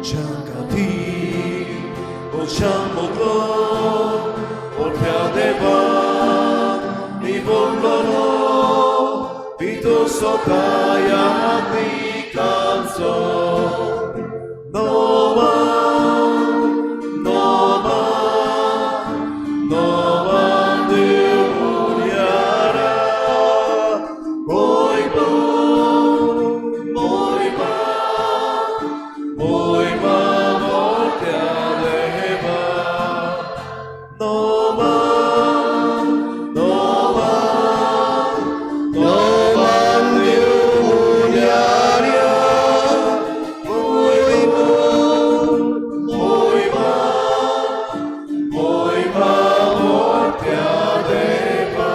Ճակատին, որ շամոկով, որ պյադևան, մի բոլորով, պիտոսոկայանի կանցով, նոման, նոման, նոման դյուրյարա, ոյ բոմ, ոյ բա, ոյ բա, որ պյադևա, նոման, նոման, նոման դյուրյարա, ոյ բոմ, ոյ բա, ոյ բա, որ պյադևա։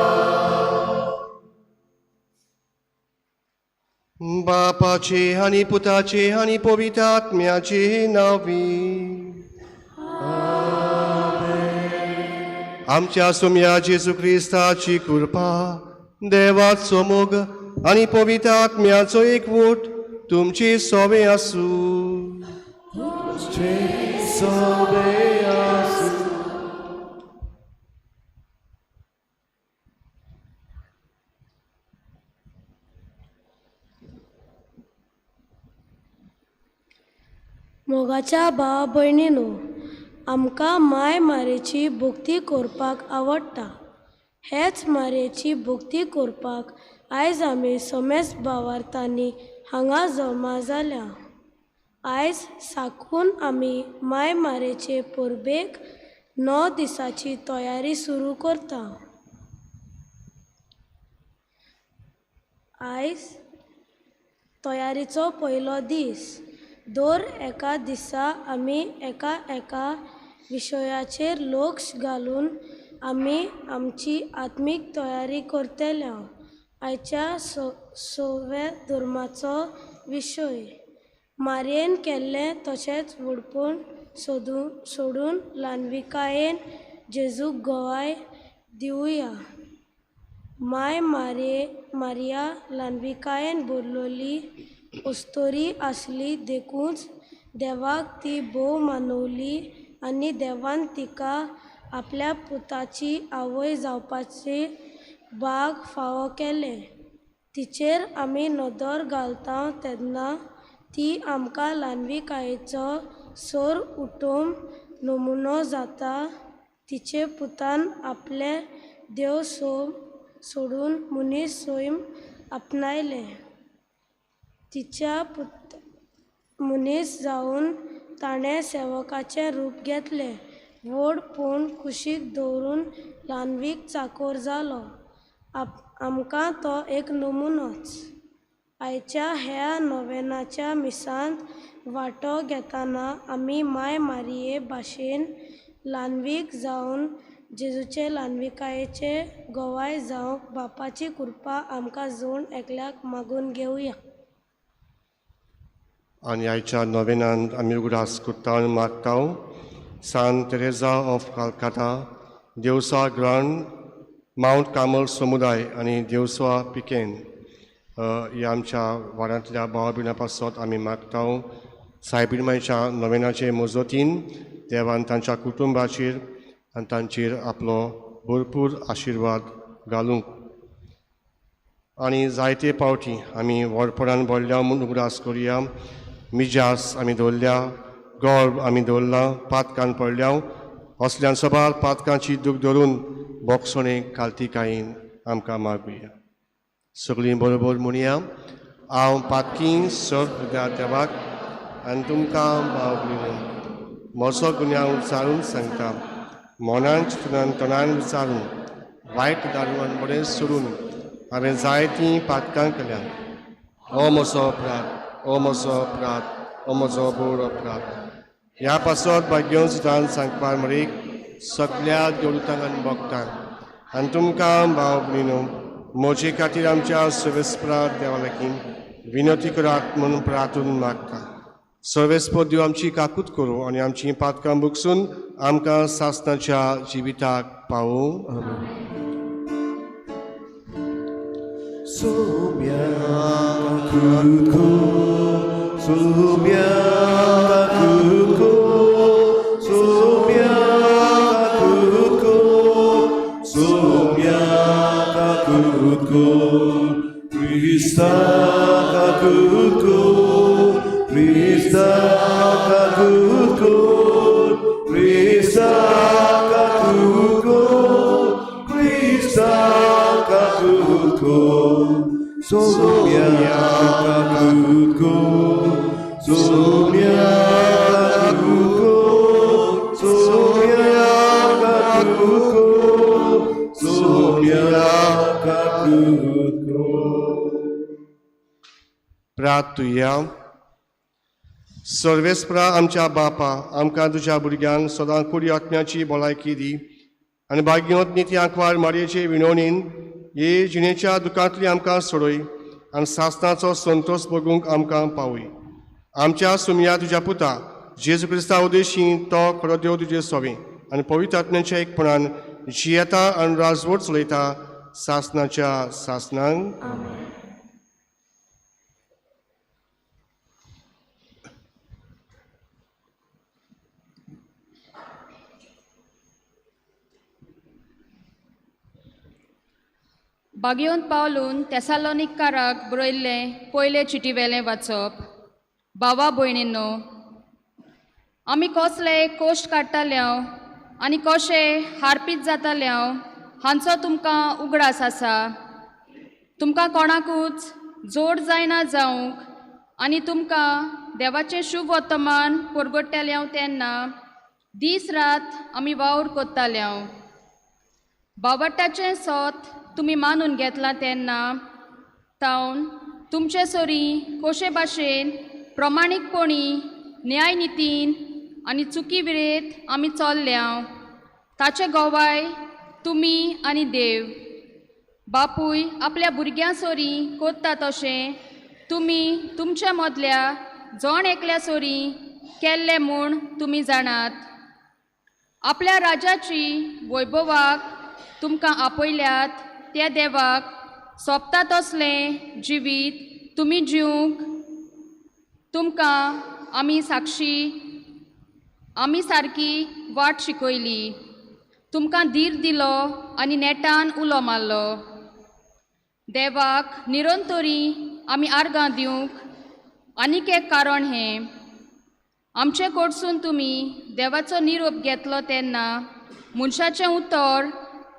बापाचे आनी पुताचे आनी पवित्र आत्म्याचे नांवी. आमच्या सुम्या जेजू क्रिस्ताची कृपा, देवाचो मोग आनी पवित्र आत्म्याचो एकवट तुमची सोवे आसूं. Sobe asu. मोगाच्या भावा भयणीनो, आमकां माय मारेची भक्ती करपाक आवडटा. हेच मारेची भक्ती करपाक आयज आमी समेस्त भावार्थांनी हांगा जमा जाल्या. आयज साकून आमी माय मारेचे परबेक 9 दिसांची तयारी सुरू करता. आयज तयारीचो पयलो दीस. दर एका दिसा आमी एका एका विशयाचेर लक्ष घालून आमी आमची आत्मीक तयारी करतले. आयच्या सव्या धर्माचो विशय मारयेन केल्लें तशेंच व्हडपण सोडून ल्हानविकायेन जेजूक गवाय दिवया. माय मारिया ल्हानविकायेन भरलोली अस्तोरी आसली, देखूच देवाक ती भोव मानवली आनी देवान तिका आपल्या पुताची आवय जावपाची भाग फावो केलें. तिचेर आमी नदर घालता तेन्ना ती आमकां ल्हानविकायेचो सर उठोवन नमुनो जाता. तिचे पुतान आपले देव सोडून मनीस सैम आपणायलें. तिच्या पुत मनीस जावन ताणें सेवकाचें रूप घेतलें. व्हड पूण कुशीक दवरून ल्हानवीक चाकोर जालो. आमकां तो एक नमुनोच. आयच्या ह्या नोवेनाच्या मिसांत वांटो घेतना आमी माय मारिये भाशेन ल्हानवीक जावन जेजूचे ल्हानविकायेचे गवाय जावंक बापाची कृपा आमकां जण एकल्याक मागून घेवया. आनी आयच्या नोवेनांत आमी उगडास करता आनी मागता सान तेरेजा ऑफ कलकत्ता, देवसा ग्रांड, मावंट कार्मल समुदाय आनी देवसा पिकेन ह्या आमच्या वाड्यांतल्या भाव भयणां पासत आमी मागता. सायबीण मायच्या नोवेनाचे मजतीन देवान तांच्या कुटुंबाचेर आनी तांचेर आपलो भरपूर आशिर्वाद घालूंक. आनी जायते पावटी आमी व्हडपणान भरल्या म्हूण उगडास करुया. मिजास आमी दवरल्या, गोड आमी दवरला, पातकान पडल्या, असल्यान सबार पातकांची दूख धरून बोगसणे कालतिकायेन आमकां मागुया. सगळीं बरोबर म्हणया, हांव पातकी सर्व देवाक आनी तुमकां भाव भयणीं म्हजो गुन्यांव विचारून सांगता. मनान चिंतनान तणान विचारून वायट दारुण बरें सोडून हांवें जायतीं पातकां केल्या. हो म्हजो अपराध, हो म्हजो अपराध, हो म्हजो बोड अपराध. ह्या पासत भाग्योन सुदान सांगपाक मरेक सगल्या देवतांक आनी भक्तांक आनी तुमकां भाव भयणीं म्हजे खातीर आमच्या सर्वेस्परा देवा लागीं विनंती करात म्हणून प्रार्थून मागता. सर्वेस्पर देव आमची काकूत करूं आनी आमची पातकां बुकसून आमकां सासणाच्या जिविताक पावूं. Sumya kutku, sumya kutku, Krista kakutkur, Krista kakutkur, Krista kakutkur, Krista kakutkur, Sumya kakutkur, Sumya kakutkur, Sumya kakutkur, Sumya kakutkur. प्रार्थुया. सर्वेस्परा आमच्या बापा, आमकां तुज्या भुरग्यांक सदां कुडी आत्म्याची भलायकी दी आनी भाग्योत निती आंकवार मारयेचे विनवणीन हे जिणेच्या दुकांतली आमकां सोडय आनी सासणाचो संतोश भोगूंक आमकां पावय. आमच्या सुमया तुज्या पुता जेजू क्रिस्ता उदेशी तो खरो देव तुजे सोबी आनी पवित्र आत्म्याच्या एकपणान जियेता आनी राजवट चलयता सासणाच्या सासणांक. आमेन. बागयोन पावलून तेसालोनिकाराक बरयल्लें पयले चिटीवेलें वाचप. भावा भयणींनो, आमी कसले कोश्ट काडटाले आनी कशे हारपीत जाताले हांचो तुमकां उगडास आसा. तुमकां कोणाकूच जोड जायना जावंक आनी तुमकां देवाचें शुभ वर्तमान परगट्टाले तेन्ना दीस रात आमी वावर करताले. बावट्टाचें सोत तुमी मानून घेतलां तेन्ना तावन तुमचे सरी कशे भाशेन प्रमाणीकपणी न्यायनितीन आनी चुकी विरेत आमी चल्ल्या ताचे गवाय तुमी आनी देव. बापूय आपल्या भुरग्यां सरी करता तशें तुमी तुमच्या मदल्या जण एकल्या सरी केल्लें म्हूण तुमी जाणात. आपल्या राजाची वैभवाक तुमकां आपयल्यात त्या देवाक सोंपता तसलें जिवीत तुमी जिवंक तुमकां आमी साक्षी आमी सारकी वाट शिकयली. तुमकां धीर दिलो आनी नेटान उलो मारलो. देवाक निरंतरी आमी आर्गां दिवंक आनीक एक कारण हें, आमचे कडसून तुमी देवाचो निरोप घेतलो तेन्ना मनशाचें उतर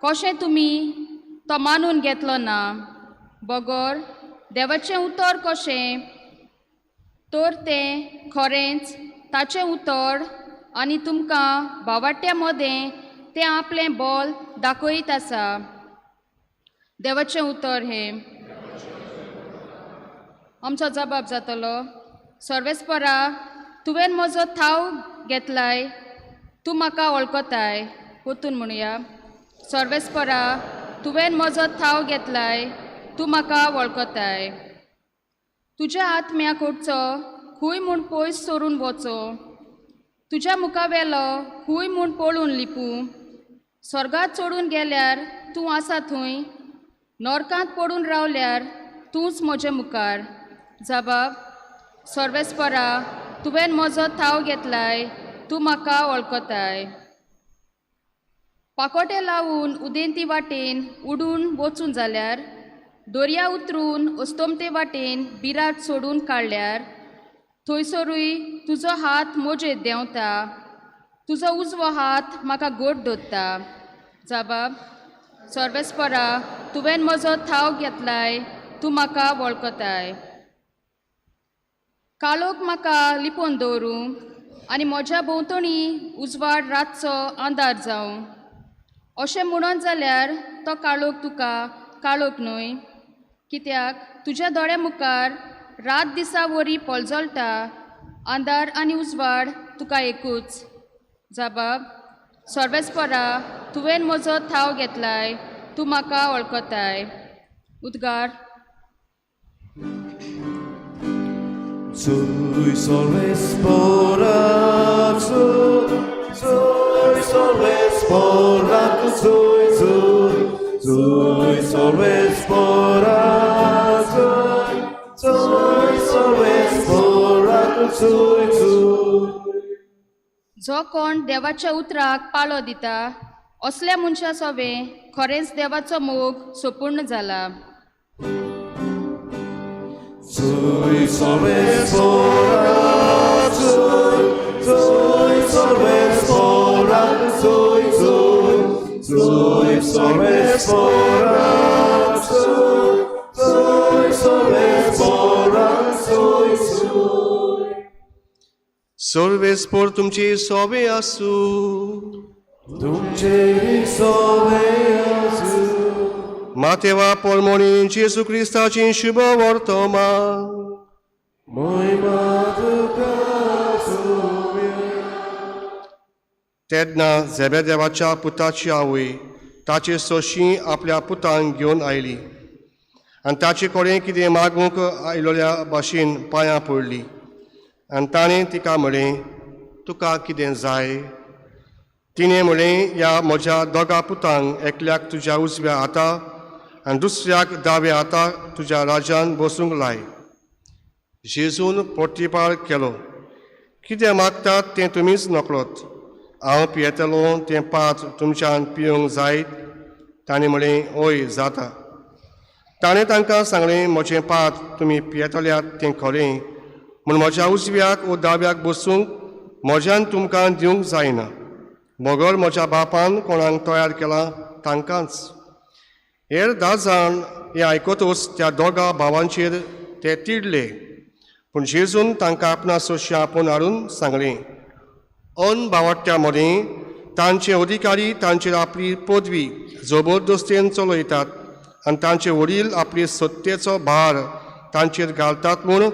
कशें तुमी तो मानून घेतलो ना, बगर देवाचें उतर कशें तर तें खरेंच ताचें उतर आनी तुमकां बावाट्या मदें तें आपलें बोल दाखयत आसा. देवाचें उतर हें. आमचो जबाब जातलो. सर्वेस्परा, तुवें म्हजो थाव घेतलाय, तूं म्हाका वळखताय. परतून म्हणुया. सर्वेस्परा, तुवें म्हजो थाव घेतलाय, तूं म्हाका वळखताय. तुज्या आत्म्या कडचो खूंय म्हूण पयस सरून वचो, तुज्या मुखावेलो खूंय म्हूण पळून लिपूं. स्वर्गात चडून गेल्यार तूं आसा थंय, नरकांत पडून रावल्यार तूंच म्हजे मुखार. जबाब. सर्वेस्परा, तुवें म्हजो थाव घेतलाय, तूं म्हाका वळखताय. पाकोटे लावन उदेंती वाटेन उडून वचून जाल्यार, दर्या उतरून अस्तमते वाटेन बिराट सोडून काडल्यार, थंयसरूय तुजो हात म्हजेर देंवता, तुजो उजवो हात म्हाका गोट धरता. जबाब. सर्वेस्परा, तुवें म्हजो थाव घेतलाय, तूं म्हाका वळखताय. काळोख म्हाका लिपोवन दवरूं आनी म्हज्या भोंवतणी उजवाड रातचो अंधार जावं अशें म्हणत जाल्यार तो काळोख तुका काळोख न्हय, कित्याक तुज्या दोळ्या मुखार रात दिसा वरी पळजळटा. अंधार आनी उजवाड तुका एकूच. जबाब. सर्वेस्परा, तुवें म्हजो थाव घेतलाय, तूं म्हाका वळखताय. उद्गार. Soy सर्वेस्परा, soy सर्वेस्परा, soy soy soy सर्वेस्परा, soy सर्वेस्परा, soy soy. जो कोण देवाच्या उतराक पाळो दिता असल्या मनशा सोबें खरेंच देवाचो मोग सोपूर्ण जाला. Sui सर्वेस्पोरा Sui Sui सर्वेस्पोरा Sui Sui Sui सर्वेस्पोरा Sui Sui सर्वेस्पोरा Sui Sui सर्वेस्पोर तुमची सोबे आसूं. तुमचे सोबे आसूं. मातेवा पोलमोणी जेजू क्रिस्ताची शुभ वर्तमान. महिमा तुका आसूया. तेन्ना झेबेदेवाच्या पुताची आवय ताचे सोशी आपल्या पुतांक घेवन आयली आनी ताचे कडेन कितें मागूंक आयलोल्या भाशेन पांयां पडली आनी ताणें तिका म्हळें, तुका कितें जाय? तिणें म्हळें, ह्या म्हज्या दोगा पुतांक एकल्याक तुज्या उजव्या हाता आनी दुसऱ्याक दाव्या हाता तुज्या राज्यान बसूंक लाय. जेजून प्रतिपाळ केलो, कितें मागतात तें तुमीच नकळत. हांव पियेतलो तें पात्र तुमच्यान पिवंक जायत? ताणें म्हळें, हय जाता. ताणें तांकां सांगलें, म्हजें पात्र तुमी पियेतल्यात तें खरें, म्हूण म्हज्या उजव्याक वो दाव्याक बसूंक म्हज्यान तुमकां दिवंक जायना, बगर म्हज्या बापान कोणाक तयार केलां तांकांच. हेर 10 जाण हें आयकतूच त्या दोगा भावांचेर ते तिडले. पूण जेजून तांकां आपणा सोशी आपोवन हाडून सांगलें, अनभावाट्या मदीं तांचे अधिकारी तांचेर आपली पदवी जबरदस्तेन चलयतात आनी तांचे वडील आपली सत्तेचो भार तांचेर घालतात म्हूण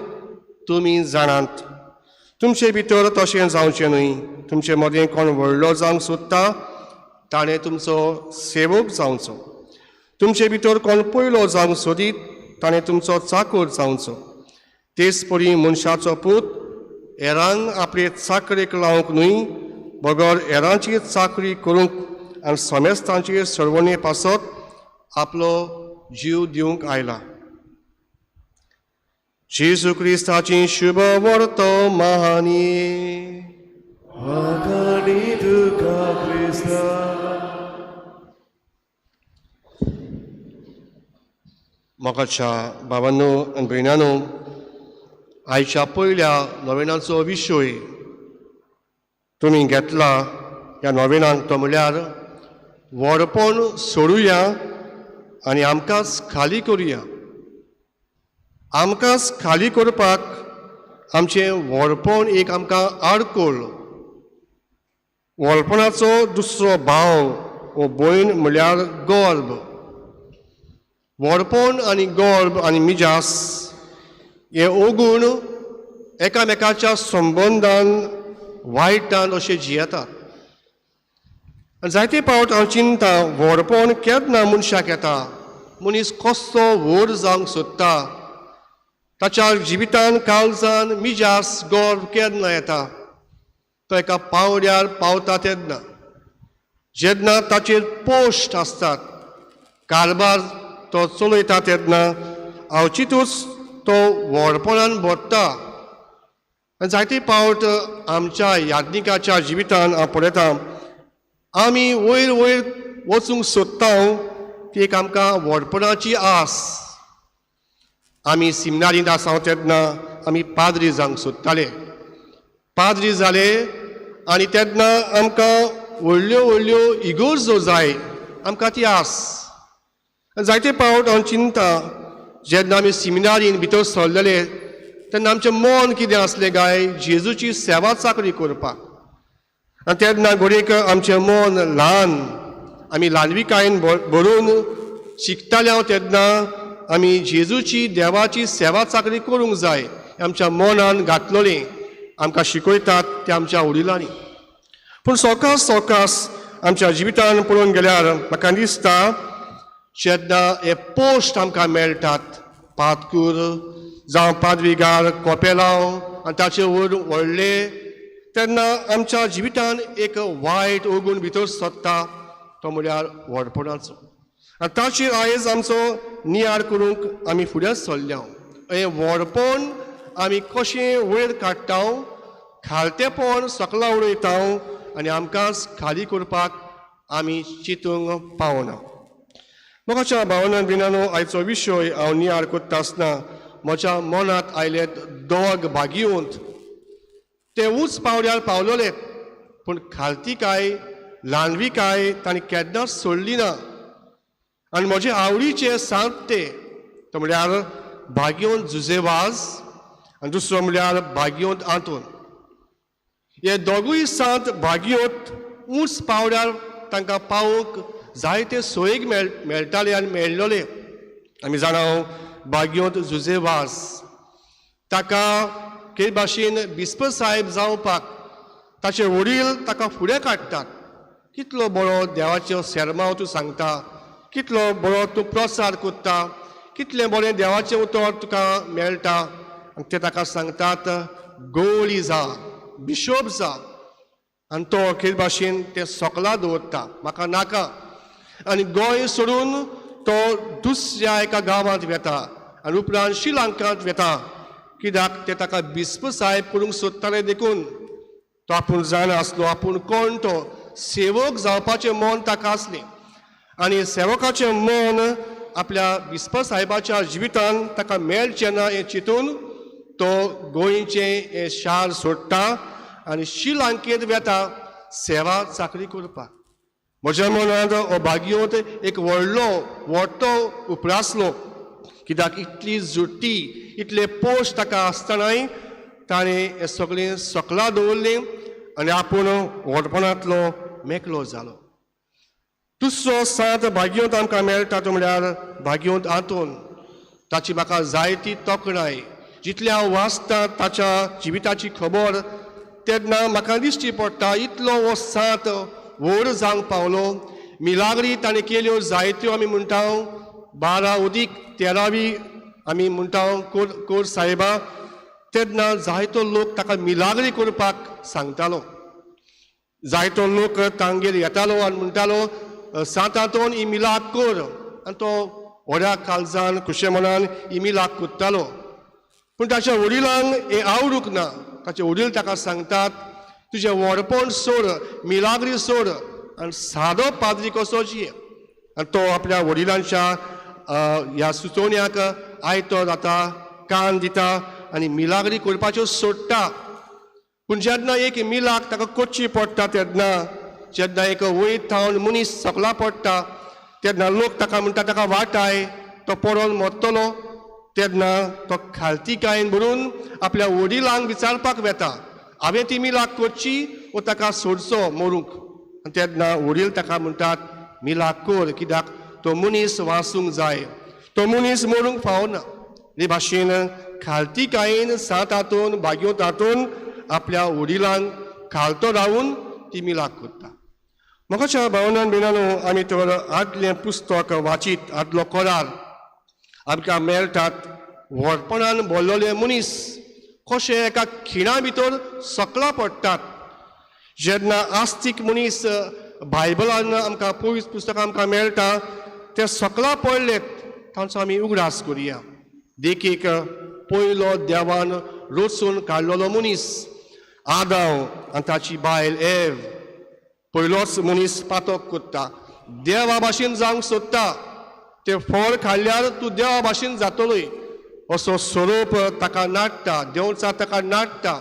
तुमी जाणात. तुमचे भितर तशें जावचें न्हय. तुमचे मदें कोण व्हडलो जावंक सोदता ताणें तुमचो सेवक जावचो. तुमचे भितर कोण पयलो जावंक सोदीत ताणें तुमचो चाकोर जावचो. तेच परी मनशाचो पूत हेरांक आपले चाकरेक लावंक न्हय, बगर हेरांची चाकरी करूंक आनी समेस्तांचे सरवणे पासत आपलो जीव दिवंक आयला. जेजू क्रिस्ताची शुभ वर्तमानी. वाखाणी तुका क्रिस्ता. मोगाच्या भावांनो आनी भयणांनो, आयच्या पयल्या नोवेनाचो विशय तुमी घेतला ह्या नोवेनाक तो म्हळ्यार व्हडपण सोडुया आनी आमकांच खाली करुया. आमकांच खाली करपाक आमचें व्हडपण एक आमकां आडकोळ. व्हडपणाचो दुसरो भाव वो भयण म्हळ्यार गर्व. व्हडपण आनी गर्व आनी मिजास हे ओगूण एकामेकाच्या संबंदान वायटान अशें जियेतात. आनी जायते फावट हांव चिंता व्हडपण केन्ना मनशाक येता, मनीस कसो व्हड जावंक सोदता, ताच्या जिवितान काळजान मिजास गर्व केन्ना येता, तो एका पांवड्यार पावता तेन्ना, जेन्ना ताचेर पोस्ट आसतात, कारभार तो चलयता तेन्ना अवचितूच तो व्हडपणान भरता. आनी जायते फावट आमच्या याज्ञिकाच्या जिवितान हांव पळयतां, आमी वयर वयर वचूंक सोदता ती एक आमकां व्हडपणाची आस. आमी सिमनारींत आसा तेन्ना आमी पाद्री जावंक सोदताले. पाद्री जाले आनी तेन्ना आमकां व्हडल्यो व्हडल्यो इगोर्जो जाय, आमकां ती आस. जायते फावट हांव चिंता जेन्ना आमी सिमिनारीन भितर सरलेले तेन्ना आमचें मन कितें आसलें काय, जेजूची सेवा चाकरी करपाक. आनी तेन्ना घडयेक आमचें मन ल्हान, आमी ल्हानविकायेन भरून शिकताले हांव तेन्ना आमी जेजूची देवाची सेवा चाकरी करूंक जाय आमच्या मनान घातलेलें आमकां शिकयतात तें आमच्या वडिलांनी. पूण सवकास सवकास आमच्या जिवितान पळोवंक गेल्यार म्हाका दिसता जेन्ना हे पोस्ट आमकां मेळटात, पादकूर जावं पादविगार, कोपेलांव आनी ताचे वयर व्हडले, तेन्ना आमच्या जिवितान एक वायट ओगूण भितर सरता तो म्हळ्यार व्हडपणाचो. आनी ताचेर आयज आमचो नियाळ करूंक आमी फुडें सरल्या. हें व्हडपण आमी कशें वयर काडटा, खालतेपण सकला उडयता आनी आमकांच खाली करपाक आमी चिंतूंक पावना. मोगाच्या भावना बिनानो, आयचो विशय हांव नियाळ करता आसतना म्हज्या मनांत आयले दोग भागीवंत. ते ऊंच पावड्यार पावलोले, पूण खालतीकाय ल्हानविकाय तांणी केन्नाच सोडली ना. आनी म्हजे आवडीचे सांत ते, तो म्हळ्यार भाग्योन जुजेवाज आनी दुसरो म्हळ्यार भाग्योंत आंतोन. हे दोगूय सांत भाग्योत ऊंच पावड्यार तांकां पावोवंक जायते सोयीक मेळटाले आनी मेळ्ळोले. आमी जाणा भाग्योंत जुजेवाज ताका के भाशेन बिस्प साहेब जावपाक ताचे वडील ताका फुडें काडटात. कितलो बरो देवाचो सेर्मांव तूं सांगता, कितलो बरो तूं प्रसार करता, कितलें बरें देवाचें उतर तुका मेळटा. आनी ते ताका सांगतात गोवळी जा, बिशोप जा. आनी तो अखेर भाशेन ते सोकला दवरता, म्हाका नाका. आनी गोंय सोडून तो दुसऱ्या एका गांवांत वेता आनी उपरांत श्रीलंकांत वेता, कित्याक ते ताका बिस्प साहेब करूंक सोदताले. देखून तो आपूण जाणा आसलो आपूण कोण, तो सेवक जावपाचें मन ताका आसलें आनी सेवकाचें मन आपल्या बिस्प साहेबाच्या जिवितान ताका मेळचें ना हें चिंतून तो गोंयचें हें शार सोडटा आनी श्रीलंकेंत वेता सेवा चाकरी करपाक. म्हज्या मनांत हो भाग्योत एक व्हडलो व्हडतो उप्रासलो, कित्याक इतली जुट्टी इतले पोस्ट ताका आसतनाय ताणें हें सगळें सकला दवरलें आनी आपूण व्हडपणांतलो मेकळो जालो. दुसरो सांत भाग्योत आमकां मेळटा तो म्हळ्यार भाग्योत आंतोन. ताची म्हाका जायती तोखणाय. जितलें हांव वाचतां ताच्या जिविताची खबर तेन्ना म्हाका दिश्टी पडटा इतलो हो सांत व्हड जावंक पावलो. मिलाग्री ताणें केल्यो जायत्यो, आमी म्हणटा 12 अदीक 13वी आमी म्हणटा कोर साहेबा, तेन्ना जायतो लोक ताका मिलाग्री करपाक सांगतालो. जायतो लोक तांगेर येतालो आनी म्हणटालो सांत आंतोन ही मिलाग कर, आनी तो व्हड्या काळजान खुशे मनान ही मिलाग करतालो. पूण ताच्या वडिलांक हें आवडूंक ना. ताचे वडील ताका सांगतात तुजें व्हडपण सोड, मिलाग्री सोड आनी सादो पाद्री कसो जिये. आनी तो आपल्या वडिलांच्या ह्या सुचोवण्याक आयतो जाता, कान दिता आनी मिलाग्री करपाच्यो सोडटा. पूण जेन्ना एक मिलाग ताका करची पडटा तेन्ना जेन्ना एक वयर थावन मनीस सकला पडटा तेन्ना लोक ताका म्हणटा ताका वाटाय, तो पडोन मरतलो. तेन्ना तो खालतीकायेन भरून आपल्या वडिलांक विचारपाक वेता, हांवें ती मिलाग करची वो ताका सोडचो मरूंक. आनी तेन्ना वडील ताका म्हणटात मिलाग कर, कित्याक तो मनीस वाचूंक जाय, तो मनीस मरूंक फावना. हे भाशेन खालतीकायेन सांत आंतोन भाग्योत आंतोन आपल्या वडिलांक खालतो रावून ती मिलाग करता. म्हाकाच्या भावनान बिनानो आमी तर आदलें पुस्तक वाचीत, आदलो करार आमकां मेळटात व्हडपणान भरलेले मनीस कशे एका खिणा भितर सकला पडटात. जेन्ना आस्तीक मनीस बायबलान आमकां पवित्र पुस्तकां आमकां मेळटा ते सकला पडलेत तांचो आमी उगडास करुया. देखीक पयलो देवान रचून काडलेलो मनीस आदाव आनी ताची बायल एव. पयलोच मनीस पातक करता, देवा भाशेन जावंक सोदता, ते फळ खाल्ल्यार तूं देवा भाशेन जातलोय असो स्वरूप ताका नाडटा, देंवचार ताका नाडटा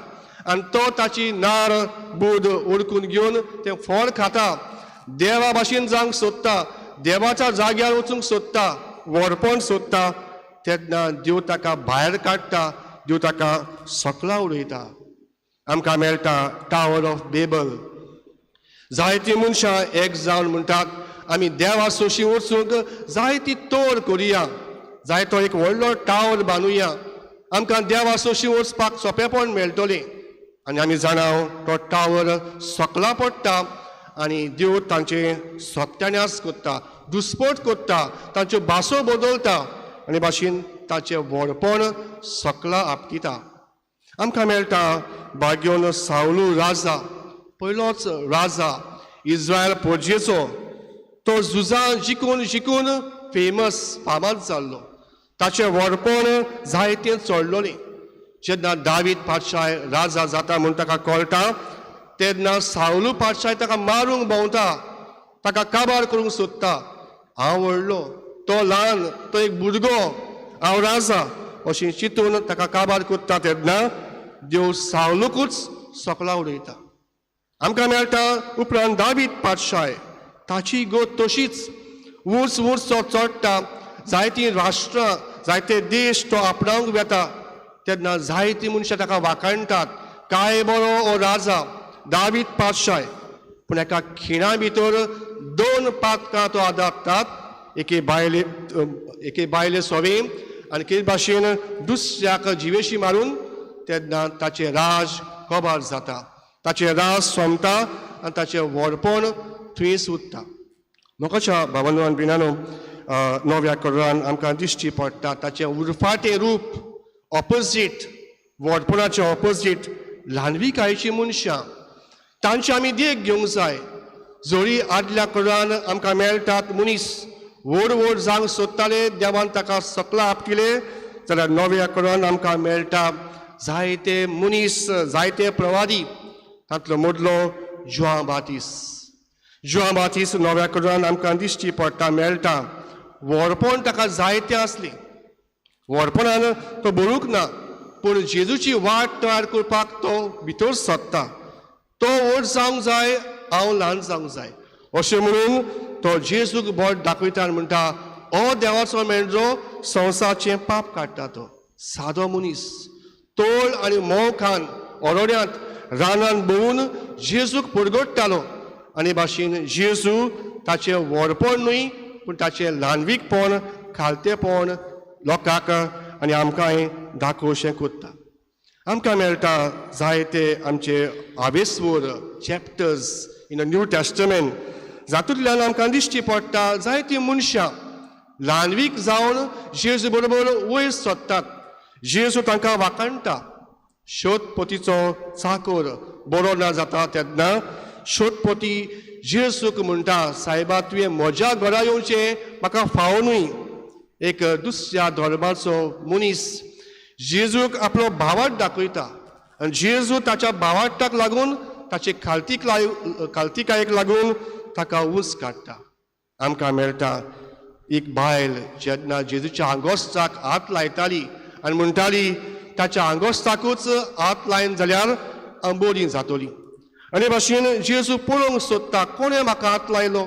आनी तो ताची नार बूद ओडकून घेवन तें फळ खाता, देवा भाशेन जावंक सोदता, देवाच्या जाग्यार वचूंक सोदता, व्हडपण सोदता. तेन्ना देव ताका भायर काडटा, देव ताका सकला उडयता. आमकां मेळटा टावर ऑफ बेबल. जायतीं मनशां एक जावन म्हणटात आमी देवा सोशी वचूंक जायती तोर करुया, जायतो एक व्हडलो टावर बांदुया, आमकां देवा सोशी वचपाक सोंपेपण मेळटलें. आनी आमी जाणा तो टावर सकला पडटा आनी देव तांचे सत्यानाश करता, दुस्पोट करता, तांच्यो भासो बदलता आनी भाशेन ताचें व्हडपण सकला आपटिता. आमकां मेळटा भाग्योन सावलू राजा, पयलोच राजा इज्रायल पोरजेचो. तो झुजां जिखून जिखून फेमस फामाद जाल्लो, ताचें व्हडपण जायतें चडलोलें. जेन्ना दावीद पातशाय राजा जाता म्हूण ताका कळटा तेन्ना सावलू पातशाय ताका मारूंक भोंवता, ताका काबार करूंक सोदता. हांव व्हडलो, तो ल्हान, तो एक भुरगो, हांव राजा, अशें चिंतून ताका काबार करता तेन्ना देव सावलूकूच सकला उडयता. आमकां मेळटा उपरांत दावीद पातशाय, ताची गोत तशीच ऊंच ऊंच तो चडटा, जायतीं राष्ट्रां जायते देश तो आपणावंक वेता तेन्ना जायतीं मनशां ताका वाखाणटात, काय बरो हो राजा दावीद पातशाय. पूण एका खिणा भितर दोन पातकां तो आदागतात, एके बायले सोवे आनी के भाशेन दुसऱ्याक जिवेशी मारून तेन्ना ताचें राज कबार जाता, ताचें राज सोंपता आनी ताचें व्हडपण थंयच उरता. मोगाच्या भावानो आनी भयणांनो, नव्या करारान आमकां दिश्टी पडटा ताचें उरफाटें रूप, ऑपोजीट, व्हडपणाचें ऑपोजीट, ल्हानविकायेचीं मनशां, तांची आमी देख घेवंक जाय. जरी आदल्या करान आमकां मेळटात मनीस व्हड व्हड जावंक सोदताले, देवान ताका सकला आपटिले, जाल्यार नव्या करान आमकां मेळटा जायते मनीस, जायते प्रवादी. तांतलो मदलो जुआंव बातीस. जुआंव बातीस नव्या करान आमकां दिश्टी पडटा, मेळटा. व्हडपण ताका जायतें आसलें, व्हडपणान तो बरूंक ना, पूण जेजूची वाट तयार करपाक तो भितर सरता. तो व्हड जावंक जाय, हांव ल्हान जावंक जाय अशें म्हणून तो जेजूक बोट दाखयता आनी म्हणटा, ओ देवाचो मेंढरो संवसाराचें पाप काडटा. तो सादो मनीस तोळ आनी मोव खान ओरोड्यांत रानान भोंवून जेजूक परगट्टालो आनी भाशेन जेजू ताचें व्हडपण न्हय पूण ताचें ल्हानवीकपण, खालतेपण लोकांक आनी आमकांय दाखोवशें कोत्ता. आमकां मेळटा जायते आमचे आवेस्वर chapters in the New Testament, जातूंतल्यान आमकां दिश्टी पडटा जायतीं मनशां ल्हानवीक जावन जेजू बरोबर वयर सोदतात, जेजू तांकां वाखाणटा. शोधपतीचो चाकोर बरो ना जाता तेन्ना शोधपती जेजूक म्हणटा, सायबा तुवें म्हज्या घरा येवचें म्हाका फावो न्हय. एक दुसऱ्या धर्माचो मनीस जेजूक आपलो भावार्थ दाखयता आनी जेजू ताच्या भावार्थाक लागून, ताचे खालतिकायेक लागून ताका ऊंच काडटा. आमकां मेळटा एक बायल जेन्ना जेजूच्या आंगोस्ताक हात लायताली आनी म्हणटाली ताच्या आंगोस्ताकूच हात लायन जाल्यार हांव बरी जातली. आनी भाशेन जेजू पळोवंक सोदता कोणें म्हाका हात लायलो.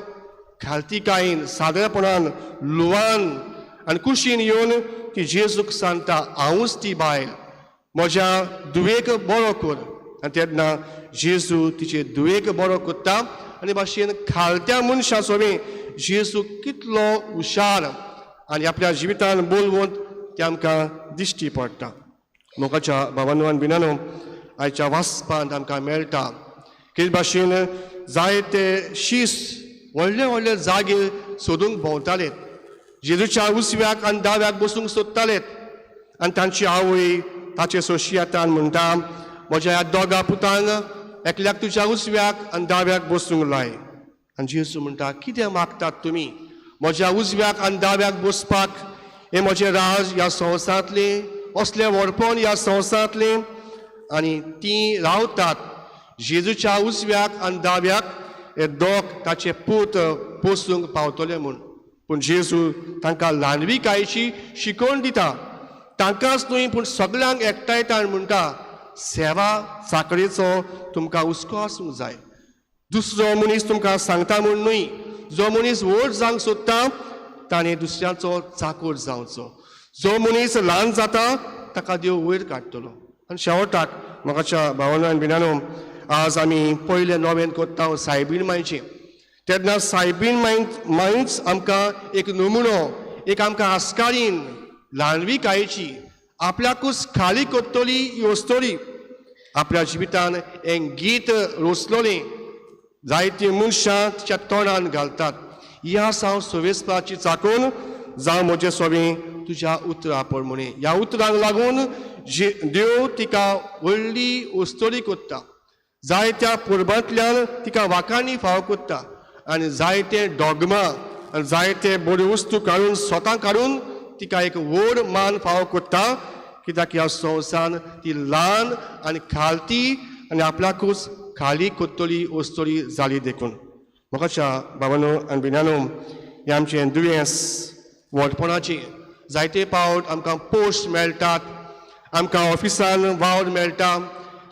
खालतिकायेन, सादेपणान, लुवान आनी कुशीन येवन ती जेजूक सांगता, हांवूच ती बायल, म्हज्या धुवेक बरो कर. आनी तेन्ना जेजू तिचे धुवेक बरो करता आनी भाशेन खालत्या मनशां सोबी जेजू कितलो हुशार आनी आपल्या जिवितान बोलवंत तें आमकां दिश्टी पडटा. मोगाच्या भावानो आनी भयणांनो, आयच्या वाचपांत आमकां मेळटा कितें भाशेन जायते शीस व्हडले व्हडले जागे सोदूंक भोंवताले, जेजूच्या उजव्याक आनी दाव्याक बसूंक सोदताले आनी तांची आवय ताचे सोशी येता आनी म्हणटा, म्हज्या ह्या दोगा पुतांक एकल्याक तुज्या उजव्याक आनी दाव्याक बसूंक लाय. आनी जेजू म्हणटा, कितें मागतात तुमी म्हज्या उजव्याक आनी दाव्याक बसपाक? हें म्हजें राज ह्या संवसारांतलें, असलें व्हडपण ह्या संवसारांतलें. आनी तीं रावतात जेजूच्या उजव्याक आनी दाव्याक, हे दोग ताचे पूत पोसूंक पावतले म्हूण. पूण जेजू तांकां ल्हानविकायेची शिकवण दिता, तांकांच न्हय पूण सगल्यांक एकठांयता आनी म्हणटा, सेवा चाकरेचो तुमकां हुस्को आसूंक जाय. दुसरो मनीस तुमकां सांगता म्हूण न्हय, जो मनीस व्हड जावंक सोदता ताणें दुसऱ्याचो चाकोर जावचो, जो मनीस ल्हान जाता ताका देव वयर काडटलो. आनी शेवटाक म्हाकाच्या भावानो आनी भयणांनो, आज आमी पयलें नोवेन करता सायबीण मायचें, तेन्ना सायबीण मायच आमकां एक नमुनो, एक आमकां आस्कारीन ल्हानविकायेची, आपल्याकूच खाली करतली ही वस्तोरी. आपल्या जिवितान हें गीत रचलोलें जायतीं मनशां तिच्या तोंडान घालतात, ह्या हांव सोवेसपाची चाकून जावं म्हजें सोबें तुज्या उतरां प्रमाणे. ह्या उतरांक लागून देव तिका व्हडली वस्तोरी करता, जायत्या परबांतल्यान तिका वाखाणी फावो करता आनी जायते डॉगमा आनी जायते बऱ्यो वस्तू काडून स्वता काडून तिका एक व्हड मान फावो करता, कित्याक ह्या संवसारान ती ल्हान आनी खालती आनी आपल्याकूच खाली कोत्तली वस्तोरी जाली देखून. म्हाकाच्या भावानो आनी भयणांनो, हें आमचें दुयेंस व्हडपणाचें, जायते पावट आमकां पोस्ट मेळटात, आमकां ऑफिसान वावर मेळटा,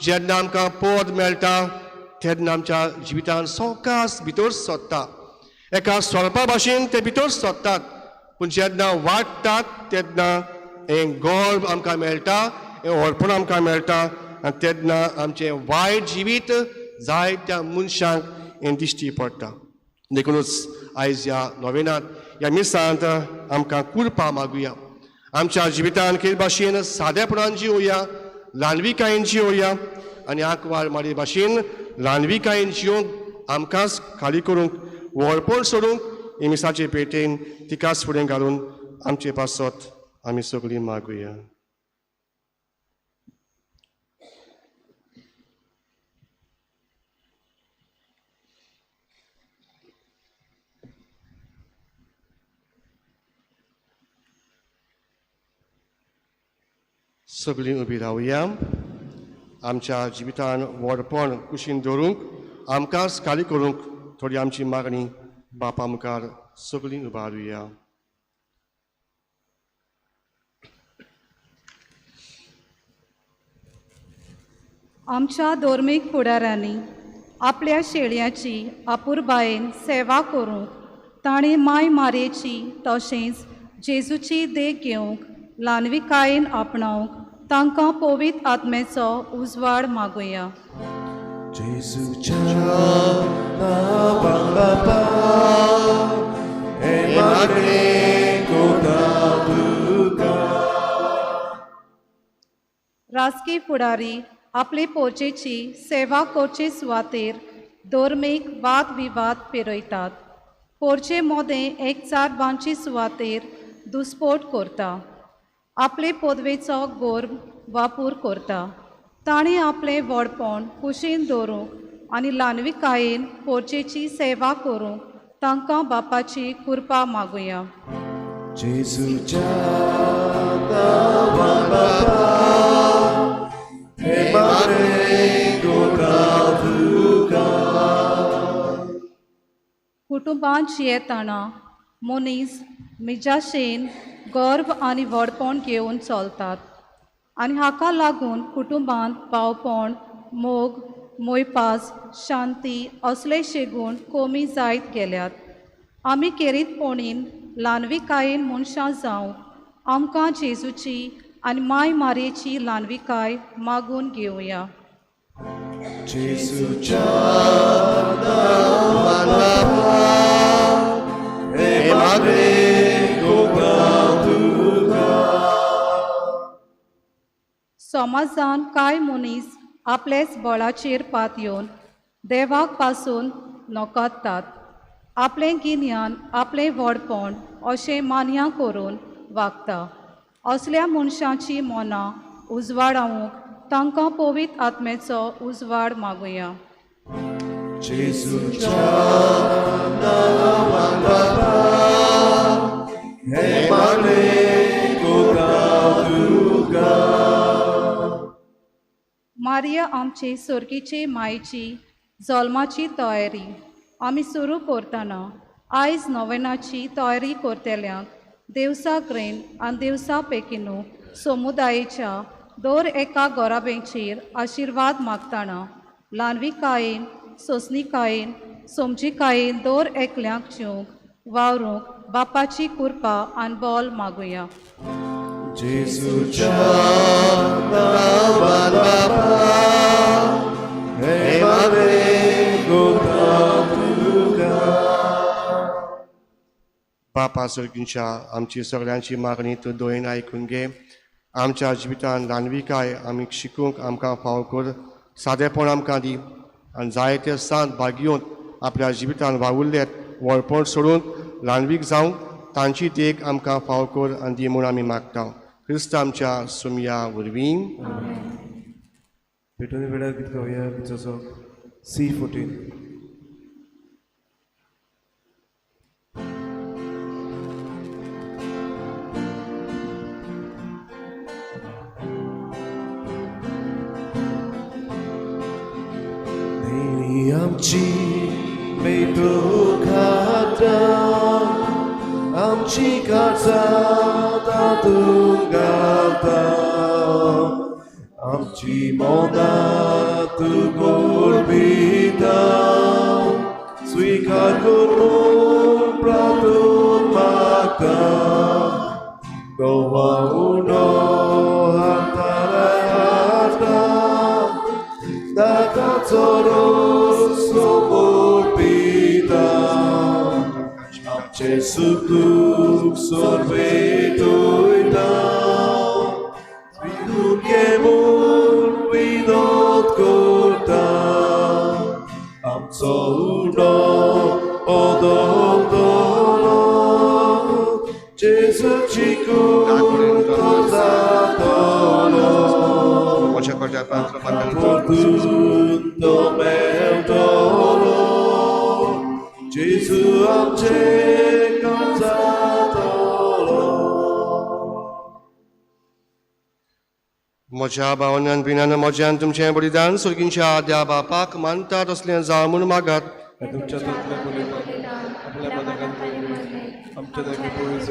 जेन्ना आमकां पद मेळटा तेन्ना आमच्या जिवितान सवकास भितर सोदता, एका सोरपा भाशेन ते भितर सोदतात. पूण जेन्ना वाडटात तेन्ना हें गर्व आमकां मेळटा, हें व्हडपण आमकां मेळटा आनी तेन्ना आमचें वायट जिवीत जायत्या मनशांक हें दिश्टी पडटा. देखूनच आयज ह्या नोवेनांत ह्या मिसांत आमकां कुरपा मागुया, आमच्या जिवितान कितें भाशेन सादेपणान जिवया, ल्हानविकायेन जिवया आनी आंकवार मारी भाशेन ल्हानविकायेन जिवंक आमकांच खाली करूंक, व्हडपण सोडूंक हे मिसाचे पेटेन तिकाच फुडें घालून आमचे पासत आमी सगळीं मागुया. सगळीं उबी रावया. आमच्या जिवितान व्हडपण कुशीन दवरूंक, आमकांच खाली करूंक थोडी आमची मागणी बापा मुखार सगळीं उबारुया. आमच्या धर्मीक फुडाऱ्यांनी आपल्या शेळयांची आपुरबायेन सेवा करूंक ताणें माय मारयेची तशेंच जेजूची देख घेवंक ल्हानविकायेन आपणावंक तांकां पवित्र आत्म्याचो उजवाड मागुया. जेजूच्या नांवान बापा हें मागणें कोता तुका. राजकी फुडारी आपले पोरचेची सेवा करचे सुवातेर धर्मीक वाद विवाद पेरयतात, पोरचे मोदें एकचार बांदचे सुवातेर दुस्पोट करता, आपले पदवेचो गर्व वापर करता. ताणें आपलें व्हडपण कुशीन दवरूंक आनी ल्हानविकायेन पोरचेची सेवा करूंक तांकां बापाची कृपा मागुया. जेजूच्या नांवान बापा हें मागणें कोता तुका. कुटुंबांत जियेतना मनीस मिजाशेन गर्व आनी व्हडपण घेवन चलतात आनी हाका लागून कुटुंबांत भावपण, मोग, मोयपास, शांती असले शेगूण कमी जायत गेल्यात. आमी केरीतपणीन ल्हानविकायेन मनशां जावंक आमकां जेजूची आनी माय मारयेची ल्हानविकाय मागून घेवया. जेजूच्या नांवान बापा हें मागणें कोता तुका. समाजान कांय मनीस आपलेच बळाचेर पातयेवन देवाक पासून नकातात, आपलें गिन्यान आपलें व्हडपण अशें मान्या करून वागता. असल्या मनशांची मनां उजवाडावंक तांकां पवित्र आत्म्याचो उजवाड मागुया. जेजूच्या नांवान बापा हें मागणें कोता तुका. मारिया आमचे सर्गीचे मायची जल्माची तयारी आमी सुरू करतना आयज नोवेनाची तयारी करतल्यांक देवसा ग्रेन आनी देवसा पेकिनू समुदायेच्या दर एका गोराबेंचेर आशिर्वाद मागतना ल्हानविकायेन, सोंसणिकायेन, समजिकायेन दर एकल्यांक जिवंक वावरूंक बापाची कृपा आनी बोल मागुया. जेजूच्या नांवान बापा हें मागणें कोता तुका. बापा सर्गींच्या आमची सगळ्यांची मागणी तूं दोयन आयकून घे. आमच्या जिवितान ल्हानविकाय आमी शिकूंक आमकां फावो कर, सादेपण आमकां दी आनी जायते सांत भागयोवन आपल्या जिवितान वावुरल्यात व्हडपण सोडून ल्हानवीक जावंक तांची देख आमकां फावो कर आनी दी म्हूण आमी मागता. क्रिस्त आमच्या सुमया वरवीं. पेटोनी वेळार गीत गावया, गीताचो C14. आमची बेटो खाता आमची काळजां तातूंत घालता आमची मनां तूं कोरपिता स्वीकार करून प्रार्थून मागता गोवा उणो हातार हाडटा दाताचो रोस सोबोर पिता आमचें सुख दुख सोरपेटयता विदून म्हूण विनोद करता आमचो उणो बदलतलो जेजूची कूड तो जातलो म्हज्या कडच्या परतून तो मेळटलो जेजू आमचे काळजांतलो. म्हज्या भावनान बिनान म्हज्यान तुमचें बलिदान सुर्गींच्या द्या बापाक मानता तसलें जावं म्हूण मागात. तुमच्या तसलें बलिदान आपल्या पदकान आमच्या जागी पयस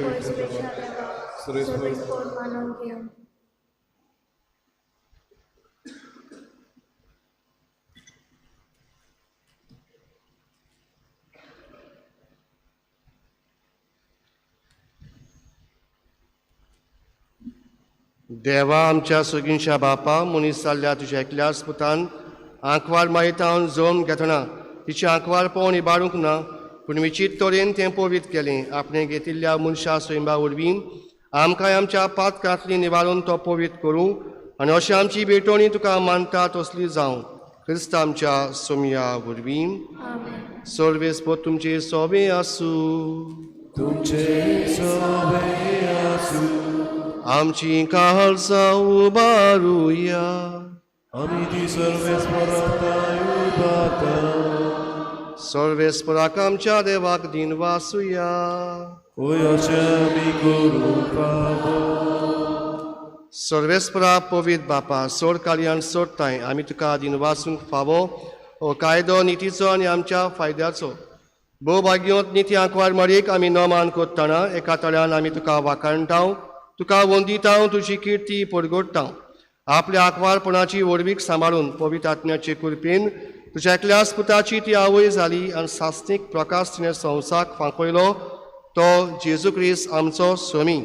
सुरेश. मानून घेवं. देवा आमच्या सुगींच्या बापा, मनीस जाल्ल्या तुज्या एकल्याच पुतान आंकवार मायतावन जल्म घेतना तिची आंकवार पळोवन इबाडूंक ना, पूण विचीत तरेन तें पवीत केलें. आपणें घेतिल्ल्या मनशा स्वयंबा वरवीं आमकांय आमच्या पातकांतली निवारून तो पवीत करूं आनी अशें आमची भेटवणी तुका मानता तसली जावं, क्रिस्त आमच्या सोमया वरवीं. सर्वेस्पोत तुमचे सोबे आसूं. तुमचे सोबे आसूं. आमची काळजां उबारुया. आमी ती सर्वेस्पराक उबारता. सर्वेस्पराक आमच्या देवाक दिन वासुया. होय, अशें आमी करूंक फावो. सर्वेस्परा पवीत बापा, सोड कार्यान सोडताय आमी तुका दिन वासूंक फावो. हो कायदो नितीचो आनी आमच्या फायद्याचो. भोव भाग्योत निती आंकवार मरीक आमी नमान कोत्तना एका तळ्यान आमी तुका वाखाणटाव, तुका वंदिताव, तुजी किर्ती परगोडटाव. आपल्या आंकवारपणाची व्हडवीक सांबाळून पवित्र आत्म्याचे कृपेन तुज्या एकल्याच पुताची ती आवय जाली आनी सासणीक प्रकाश तिणें संवसाक फांकयलो, तो जेजू क्रिस्त आमचो स्वामी.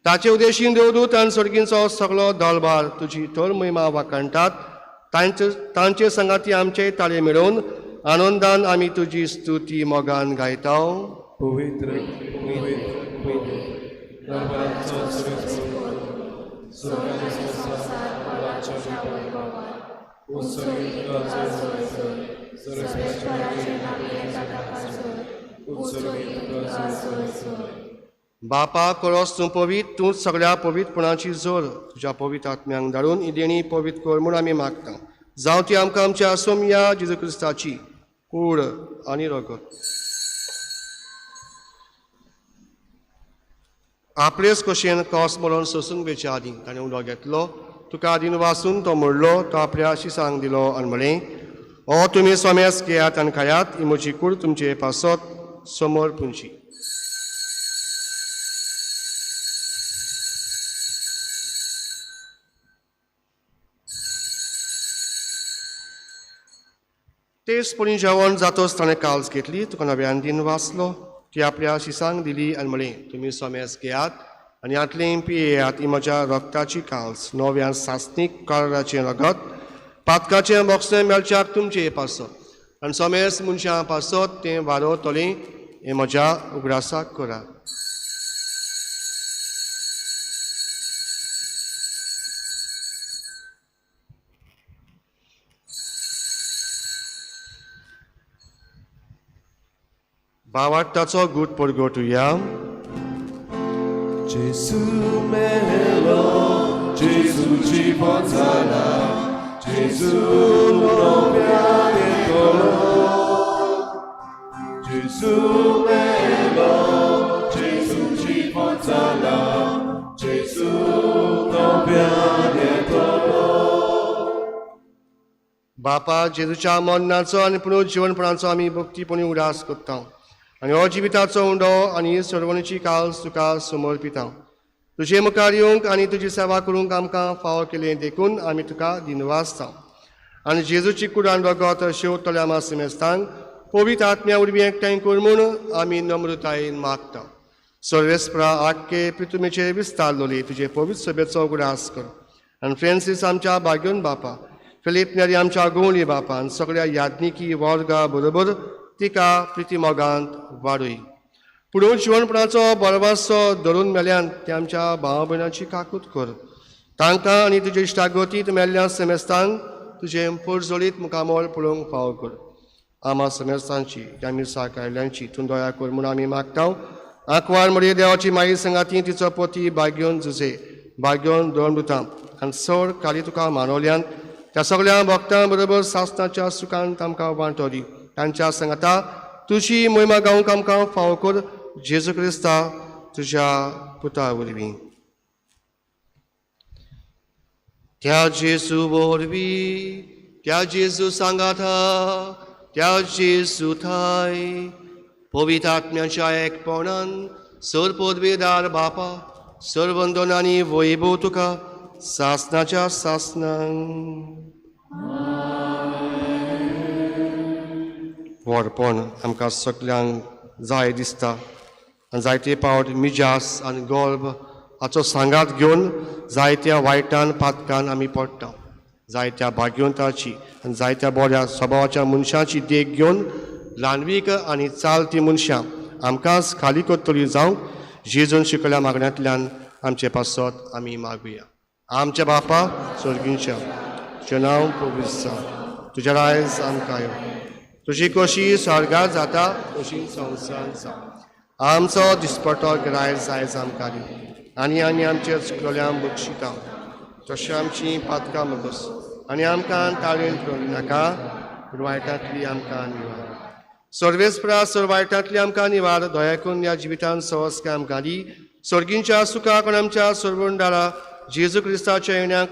ताचे उद्देशीन देवदूत आनी सर्गींचो सगळो दलबार तुजी थर महिमा वाखाणटात. तांचे संगाती आमचे ताळे मेळोवन आनंदान आमी तुजी स्तुती मोगान गायता. पवित्र पवित्र पवित्र दरबाराचो सर्वेस्पर, स्वर्ग आनी संवसार ताच्या वैभवान. सर्वेस्पराचे नांव येता ताका जोर. बापा, करोस तूं पवीत, तूंच सगळ्या पवित्रपणाची जोर. तुज्या पवित्र आत्म्यांक धाडून ही देणी पवित्र कर म्हूण आमी मागता. जावं ती आमकां आमच्या सोमया जेजू क्रिस्ताची कूड आनी रगत. आपलेच कशेन कॉस मरोन सोसूंक वेच्या आदीं ताणें उलो घेतलो, तुका आदीन वासून तो म्हणलो, तो आपल्या शिसांक दिलो आनी म्हळें, ओ तुमी सोमेस घेयात आनी खायात, ही म्हजी कूड तुमचे पासत समोर पुंची. तेच पणी जेवण जातोच ताणें काल्स घेतली, तुका नव्यान दिन वाचलो, ती आपल्या शिसांक दिली आनी म्हळें, तुमी सोमेस घेयात आनी हातलें पियेयात, ही म्हज्या रक्ताची काल्स, नव्यान सासणीक कराराचें रगत, पातकाचें बोगसें मेळच्याक तुमचें पासत आनी सोमेस मनशां पासत तें वारोवतलें, हें म्हज्या उगडासाक करात. भावार्थाचो गूट परगटुया. Gesù melo, Gesù ci porterà, Gesù non piangerò. Gesù melo, Gesù ci porterà, Gesù non piangerò. बापा, जेजूच्या मरणाचो आनी पुनर्जिवनपणाचो आमी भक्तीपणी उडास करता. आनी हो जिविताचो उंडो आनी सर्वणीची काल्स तुका समर्पिता. तुजे मुखार येवंक आनी तुजी सेवा करूंक आमकां फावो केली देखून आमी तुका दिनवासता. आनी जेजूची कुडान रगत शेवतल्या आमा सिमेस्तांक पवित्र आत्म्या वरवीं एकठांय कर म्हूण आमी नम्रतायेन मागता. सर्वेस्परा आख्खे पितुमेचेर विस्तारलोली तुजे पवित्र सभेचो उगडास कर. आनी फ्रेंसीस आमच्या भाग्योन बापा, फिलीप नेरी आमच्या गोवणी बापा आनी सगळ्या याज्ञिकी वर्गा बरोबर तिका प्रितीमोगांत वाडय. पुणून जिवनपणाचो बरवासो धरून मेल्यान ते आमच्या भाव भयणाची काकूत कर. तांकां आनी तुजे इश्टागतींत मेल्ल्या सेमेस्तांक तुजें पोरजोळीत मुखामळ पळोवंक फावो कर. आमा समेस्तांची त्या मिसाक आयल्यांची तूं दया कर म्हूण आमी मागता. आंकवार मरिये देवाची माई संगाती तिचो पती भाग्योन जुजे भाग्योन दोन आनी चड काली तुका मानवल्यान त्या सगळ्या भक्तां बरोबर सासणाच्या सुखान तांकां वांटो दी. तांच्या सांगाता तुजी मोहिमा गावंक आमकां फावो कर जेजू क्रिस्ता तुज्या पुता वरवीं. त्या जेजू वरवीं, त्या जेजू सांगाता, त्या जेजू थाय पवित्र आत्म्याच्या एकपणान सर पदवेदार बापा सर्वंदन आनी वैभव तुका सासणाच्या सासणांक. व्हडपण आमकां सगल्यांक जाय दिसता आनी जायते पावट मिजास आनी गर्भ हाचो सांगात घेवन जायत्या वायटान पातकान आमी पडटा. जायत्या भाग्यवंताची आनी जायत्या बऱ्या स्वभावाच्या मनशाची देख घेवन ल्हानवीक आनी चालती मनशां आमकांच खाली करतली जावंक जेजून शिकयल्या मागण्यांतल्यान आमचे पासत आमी मागुया. आमच्या बापा स्वर्गींच्या, तुजें नांव पवित्र जावं, तुजें रायज आमकां यो, तुजी कशी स्वर्गार जाता तशी संवसारांत जावं. आमचो दिसपटो गिरायज आयज आमकां दी आनी आमी आमचे चुकलेल्यांक बक्षिता तशें आमची पातकां बस आनी आमकां ताळेन करूं नाका, पूण वायटांतली आमकां निवार. सर्वेस्परा सर वायटांतली आमकां निवार. दया करून ह्या जिवितान सहज आमकां दी. स्वर्गींच्या सुखाक आनी आमच्या सर्वंडारा जेजू क्रिस्ताच्या येण्याक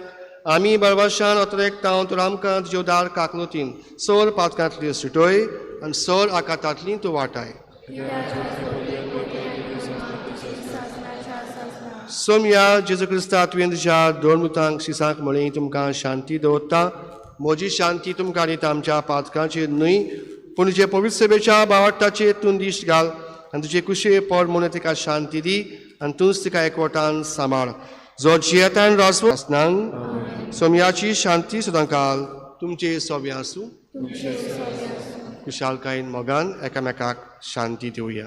आमी बरवाशान अतरेकता तर आमकां तुज्यो दार काकलुतीन सर पातकांतली सुटय आनी सर आकातांतली तूं वाटाय. सोमया जेजू क्रिस्ता तुवें तुज्या दोन मुतांक शिसांक म्हळी तुमकां शांती दवरता, म्हजी शांती तुमकां दिता. आमच्या पातकांचेर न्हय पूण तुजे पवित्र सभेच्या बावडटाचेर तूं दिश्ट घाल आनी तुजे कुशे पोर म्हणून तिका शांती दी आनी तूंच तिका एकवटान सांबाळ. जो जियेतान रासनांक सोमयाची शांती सदांकाल तुमचे सोबे आसूं. खुशालकायेन मोगान एकामेकाक शांती दिवया.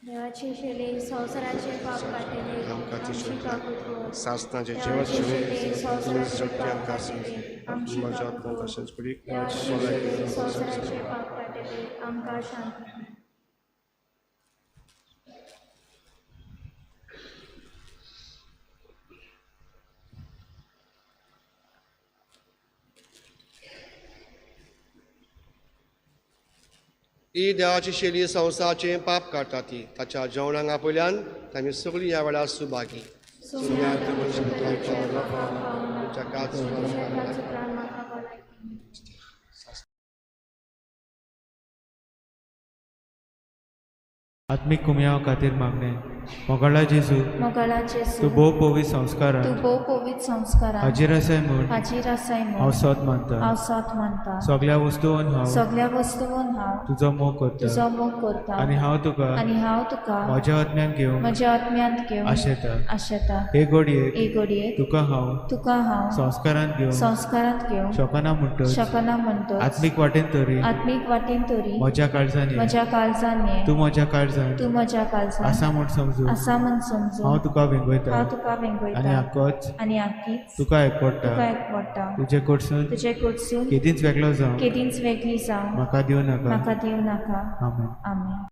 देवाची शेली संवसाराचे पाप काडटले, आमची काकूत कर. सासणाचे देवाची शेली संवसाराचे पाप काडटले, आमची काकूत कर. देवाची शेली संवसाराचे पाप काडटले, आमकां शांती दी. ही देवाची शेली संवसाराचें पाप काडटा ती ताच्या जेवणाक आपयल्यान आमी सगळीं ह्या वेळार सुभागी. आत्मीक कुमयाव खातीर मागणें. मोगाळा जेजू, मोगाळा जेजू, तूं भोव पवित्र संस्कारान, तूं भोव पवित्र संस्कारान हाजीर आसाय म्हूण, हाजीर आसाय म्हूण हांव सत मानता, हांव सत मानता. सगळ्या वस्तून हांव, सगळ्या वस्तून हांव तुजो मोग करता, तुजो मोग करता. आनी हांव तुका, आनी हांव तुका म्हज्या आत्म्यान घेवंक, म्हज्या आत्म्यांत घेवंक आशेता, आशेता. हे घडयेक, हे घडयेक तुका हांव, तुका हांव संस्कारांत घेवंक, संस्कारांत घेवंक शकना म्हणटच, शकना म्हणटच, आत्मीक वाटेन तरी, आत्मीक वाटेन तरी म्हज्या काळजान ये, म्हज्या काळजान ये, तूं म्हज्या काळजान, तूं म्हज्या काळजान आसा म्हूण समजून, आसा म्हूण समजून, हांव तुका वेंगयता, हांव तुका वेंगयता, आनी आकोच, आनी आकीच तुका एकवटा, तुका एकवटा. तुजे कडसून, तुजे कडसून केदींच वेगळो जावं, केदींच वेगळी जावं म्हाका दिवं नाका, म्हाका दिवं नाका. आमेन. आमेन.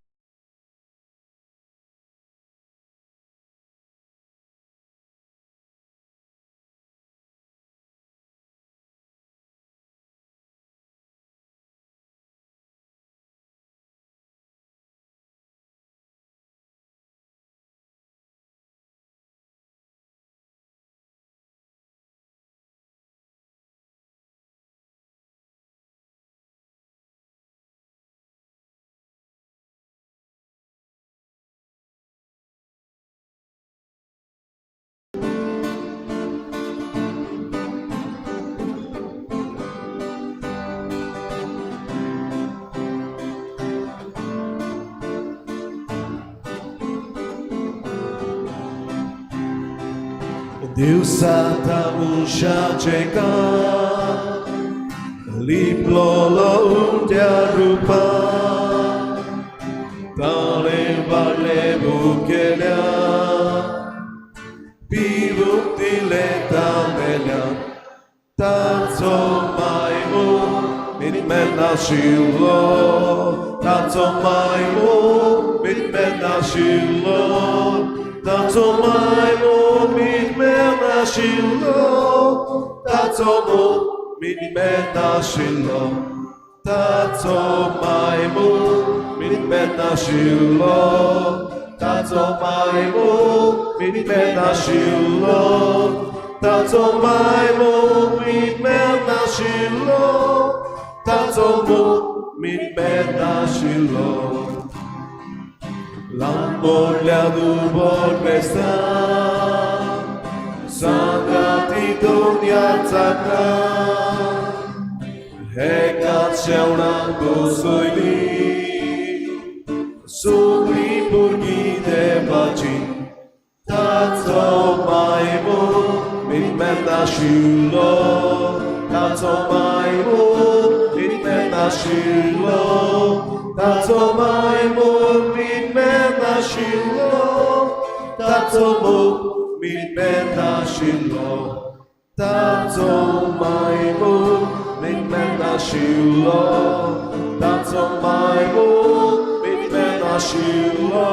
दिवसा मनशाचें काम लिपलोलो उंट्या रुपान ताणें वाडले भुकेल्या पिवूंक दिलें तांबेल्यान ताचो मायमू मिटमेन नाशिल्लो ताचो मायमू मिटमेन नाशिल्लो ताचो मायमू मिटमेन नाशिल्लो ताचो मोग मिटमेन नाशिल्लो ताचो मायमू मिटमेन नाशिल्लो ताचो मायमू मिटमेन नाशिल्लो ताचो मायमू मिटमेन नाशिल्लो ताचो मोग मिटमेन नाशिल्लो लांबोडल्या दुर्बळ क्रिस्तांव सांगाती दुनिया चाका एकाच शेवणाक बसयली सगळीं भुरगीं देवाची ताचो मायमू मिटमेन नाशिल्लो ताचो मायमू मिटमेन नाशिल्लो ताचो मायमू मिटमेन नाशिल्लो ताचो मोग मिटमेन नाशिल्लो ताचो मायमू मिटमेन नाशिल्लो ताचो मायमू मिटमेन नाशिल्लो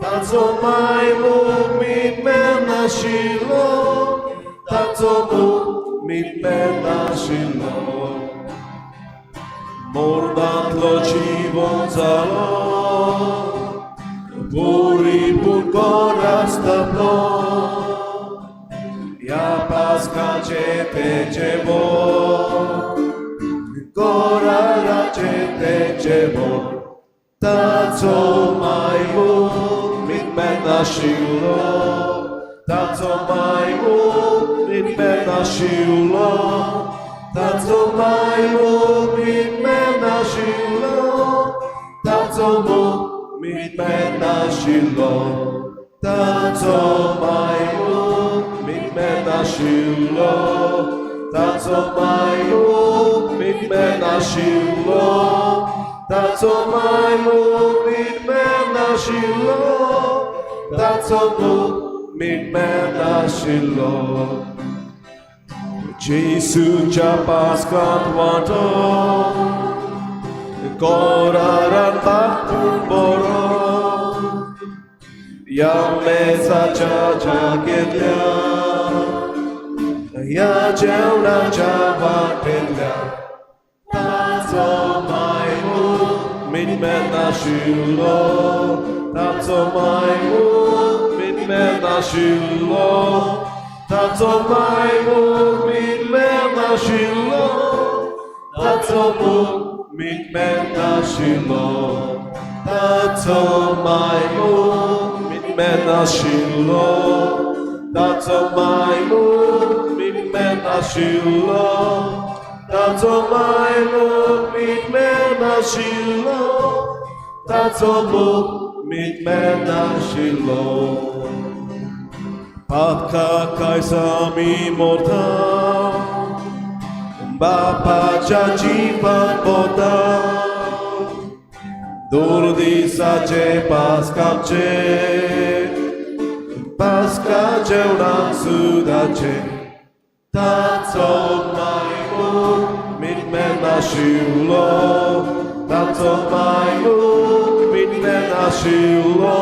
ताचो मायमू मिटमेन नाशिल्लो ताचो मोग मिटमेन नाशिल्लो मोर्दांतलो जीवन जालो परिपूर्ण कोरास तापलो ह्या पास्काचें तें जेवण कोराराचें तें जेवण ताचो मायमू मिटमेन नाशिल्लो ताचो मायमू मिटमेन नाशिल्लो ताचो मायमू मिटमेन नाशिल्लो ताचो मोग मिटमेन नाशिल्लो ताचो मायमू मिटमेन नाशिल्लो ताचो मायमू मिटमेन नाशिल्लो ताचो मायमू मिटमेन नाशिल्लो ताचो मोग मिटमेन नाशिल्लो जेसूच्या पास्कांत वांटो कोरारान बापून बरो ह्या मेजाच्या जागेंतल्या ह्या जेवणाच्या वाटेंतल्या ताचो मायमू मिटमेन नाशिल्लो ताचो मायमू मिटमेन नाशिल्लो ताचो मायमू मिटमेन नाशिल्लो ताचो मोग मिटमेन नाशिल्लो ताचो मायमू मिटमेन नाशिल्लो ताचो मायमू मिटमेन नाशिल्लो ताचो मायमू मिटमेन नाशिल्लो ताचो मोग मिटमेन नाशिल्लो पातका आयज आमी मोरता बापाच्या जिवान पोता दुर्दिसाचे पास्काचे पास्का जेवणाक सुदाचे ताचो मायमू मिटमेन नाशिल्लो ताचो मायमू मिटमेन नाशिल्लो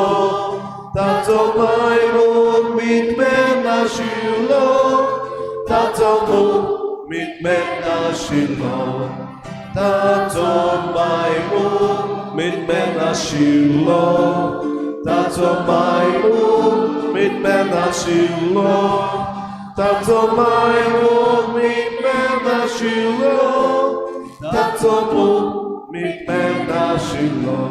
ताचो मायमू मिटमेन नाशिल्लो ताचो मोग मिटमेन नाशिल्लो ताचो मायमू मिटमेन नाशिल्लो ताचो मायमू मिटमेन नाशिल्लो ताचो मायमू मिटमेन नाशिल्लो ताचो मोग मिटमेन नाशिल्लो.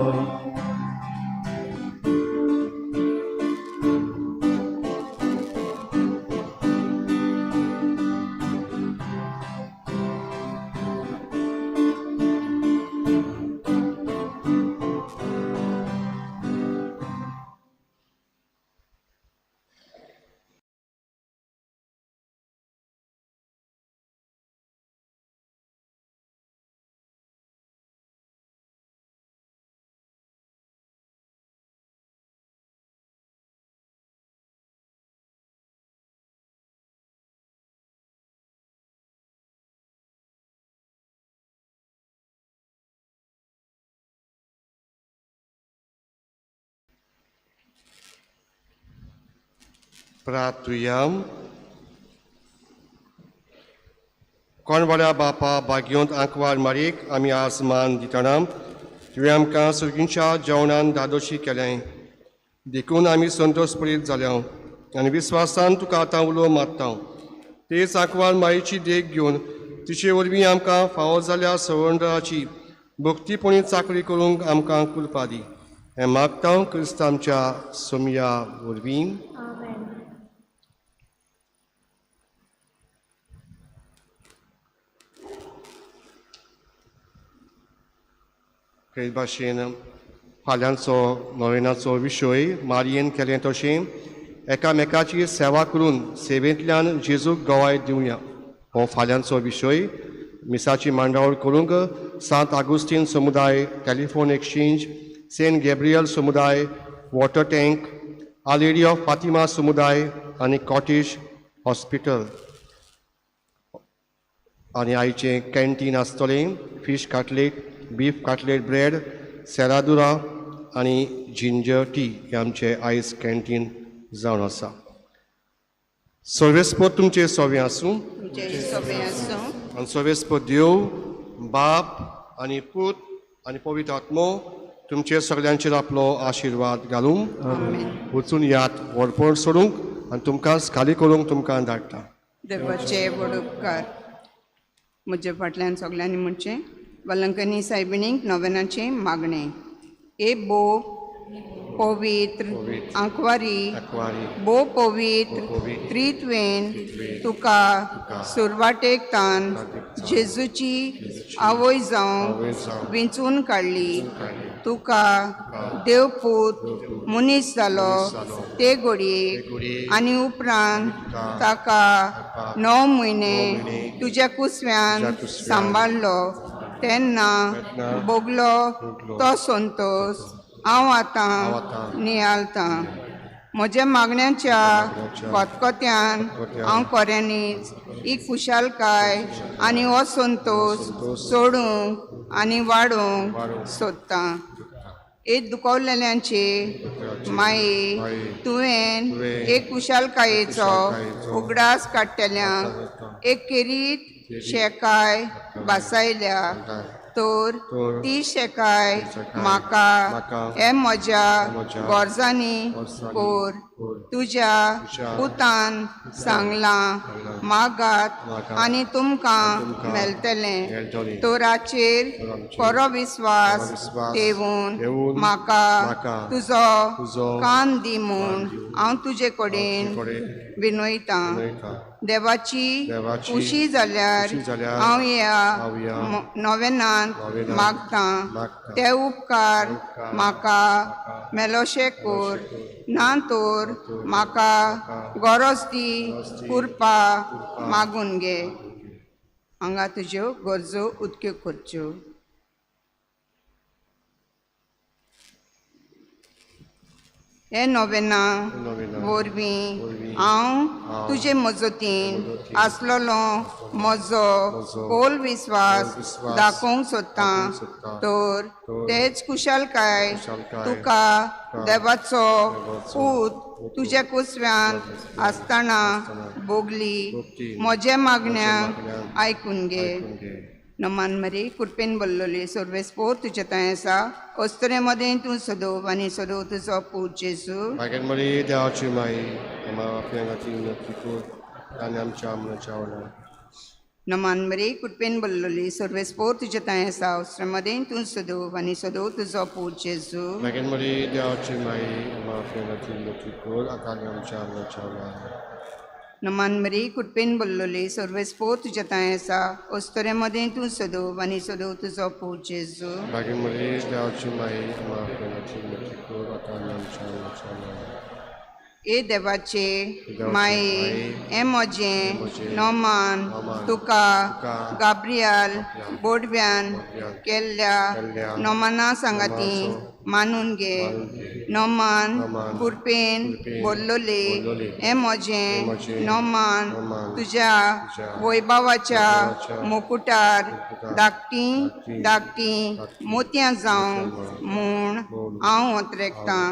प्रार्थुया. कोणवाड्या बापा भाग्योंत आंकवार मारीक आमी आज मान दितना तुवें आमकां सर्गींच्या जेवणान धादोशी केलें, देखून आमी संतोश प्रेरीत जाल्या आनी विस्वासान तुका आतां उलो मारता. तेच आंकवार माईची देख घेवन तिचे वरवीं आमकां फावो जाल्या सवंडराची भक्तीपणी चाकरी करूंक आमकां कुलपा दी. हें मागता क्रिस्त आमच्या सोमया वरवीं. आमेन. हे भाशेन फाल्यांचो नोवेनाचो विशय मारयेन केलें तशें एकामेकाची सेवा करून सेवेंतल्यान जेजूक गवाय दिवया हो फाल्यांचो विशय. मिसाची मांडावळ करूंक सांत आगुस्तीन समुदाय, टेलिफोन एक्सचेंज, सेंट गॅब्रियल समुदाय, water tank, our lady of Fatima समुदाय आनी कॉटेज हॉस्पिटल. आनी आयचें कॅन्टीन आसतलें fish cutlet, beef cutlet bread, सेरादुरा आनी जिंजर टी हें आमचें आयज कॅन्टीन जावन आसा. सर्वेस्पोर तुमचें सोवें आसूं. आनी सर्वेस्पोर देव बाप आनी पूत आनी पवित्र आत्मो तुमचे सगल्यांचेर आपलो आशिर्वाद घालूं. वचून यात व्हडपण सोडूंक आनी तुमकां खाली करूंक तुमकां धाडटा. देवाचे व्हड उपकार. म्हजे फाटल्यान सगल्यांनी म्हणचें वलंकनी सायबिणीक नोवेनाचें मागणें. ए बो पवित्र आंकवारी बो पवित्र त्रित्वेन तुका सुरवाटेक तान जेजूची आवय जावंक विंचून काडली. तुका देवपूत मनीस जालो ते घडयेक आनी उपरांत ताका 9 म्हयने तुज्या कुसव्यान सांबाळ्ळो तेन्ना भोगलो तो संतोश हांव आतां नियाळतां. म्हज्या मागण्याच्या खतखत्यान हांव खऱ्यांनीच ही खुशालकाय आनी हो संतोश सोडूंक आनी वाडोवंक सोदतां. एक दुखवलेल्यांचे माये तुवें एक खुशालकायेचो उगडास काडटल्यांक एक केरीत शेकाय भासायल्या तर ती शेकाय म्हाका हे म्हज्या गरजांनी कोर. तुज्या पुतान सांगलां मागात आनी तुमकां मेळटलें. तोराचेर खरो विस्वास ठेवून म्हाका तुजो कान दी म्हूण हांव तुजे कडेन विनयतां. देवाची खुशी जाल्यार हांव ह्या नोवेनांत मागतां ते उपकार म्हाका मेलोशे कोर, ना तर म्हाका गरज ती कृपा मागून घे. हांगा तुज्यो गरजो उदक्यो करच्यो. हे नोवेना वरवीं हांव तुजे मजतीन आसलेलो म्हजो खोल विस्वास दाखोवंक सोदतां तर तेच खुशालकाय तुका देवाचो पूत तुज्या कुसव्यांत आसतना भोगली. म्हज्या मागण्यांक आयकून घे. नमान मरी कृपेन बोल्लोली सर्वेस्पोर तुजे थंय आसा. अस्तरे मदें तूं सदोव आनी सदोव तुजो पूत जेजू. मागीर मरी देवाची माई आमच्या आपल्या खातीर विनंती कर आनी आमच्या मरणाच्या वेळार. नमान मरी कृपेन बोल्लोली सर्वेस्पोर तुजे थंय आसा. अस्तरे मदें तूं सदोव आनी सदोव तुजो पूत जेजू. मागीर मरी देवाची माई आमच्या आपल्या खातीर विनंती कर आनी आमच्या मरणाच्या वेळार. नमान मरी कृपेन बोल्लोली सर्वेस्पोर तुजे थंय आसा. अस्तरे मदें तूं सदोव आनी सदोव तुजो पूत जेजू. मागीर मरी देवाची माई आमच्या आपल्या खातीर विनंती कर आनी आमच्या मरणाच्या वेळार. ए देवाचे माये हे म्हजें नोमान तुका गाब्रियल बोडव्यान केल्ल्या नोमाना सांगाती मानून घे. नोमान कृपेन बोल्लोले हे म्हजें नोमान तुज्या वैभवाच्या मुकुटार धाकटी धाकटी मोतयां जावंक म्हूण हांव ओतरेकतां.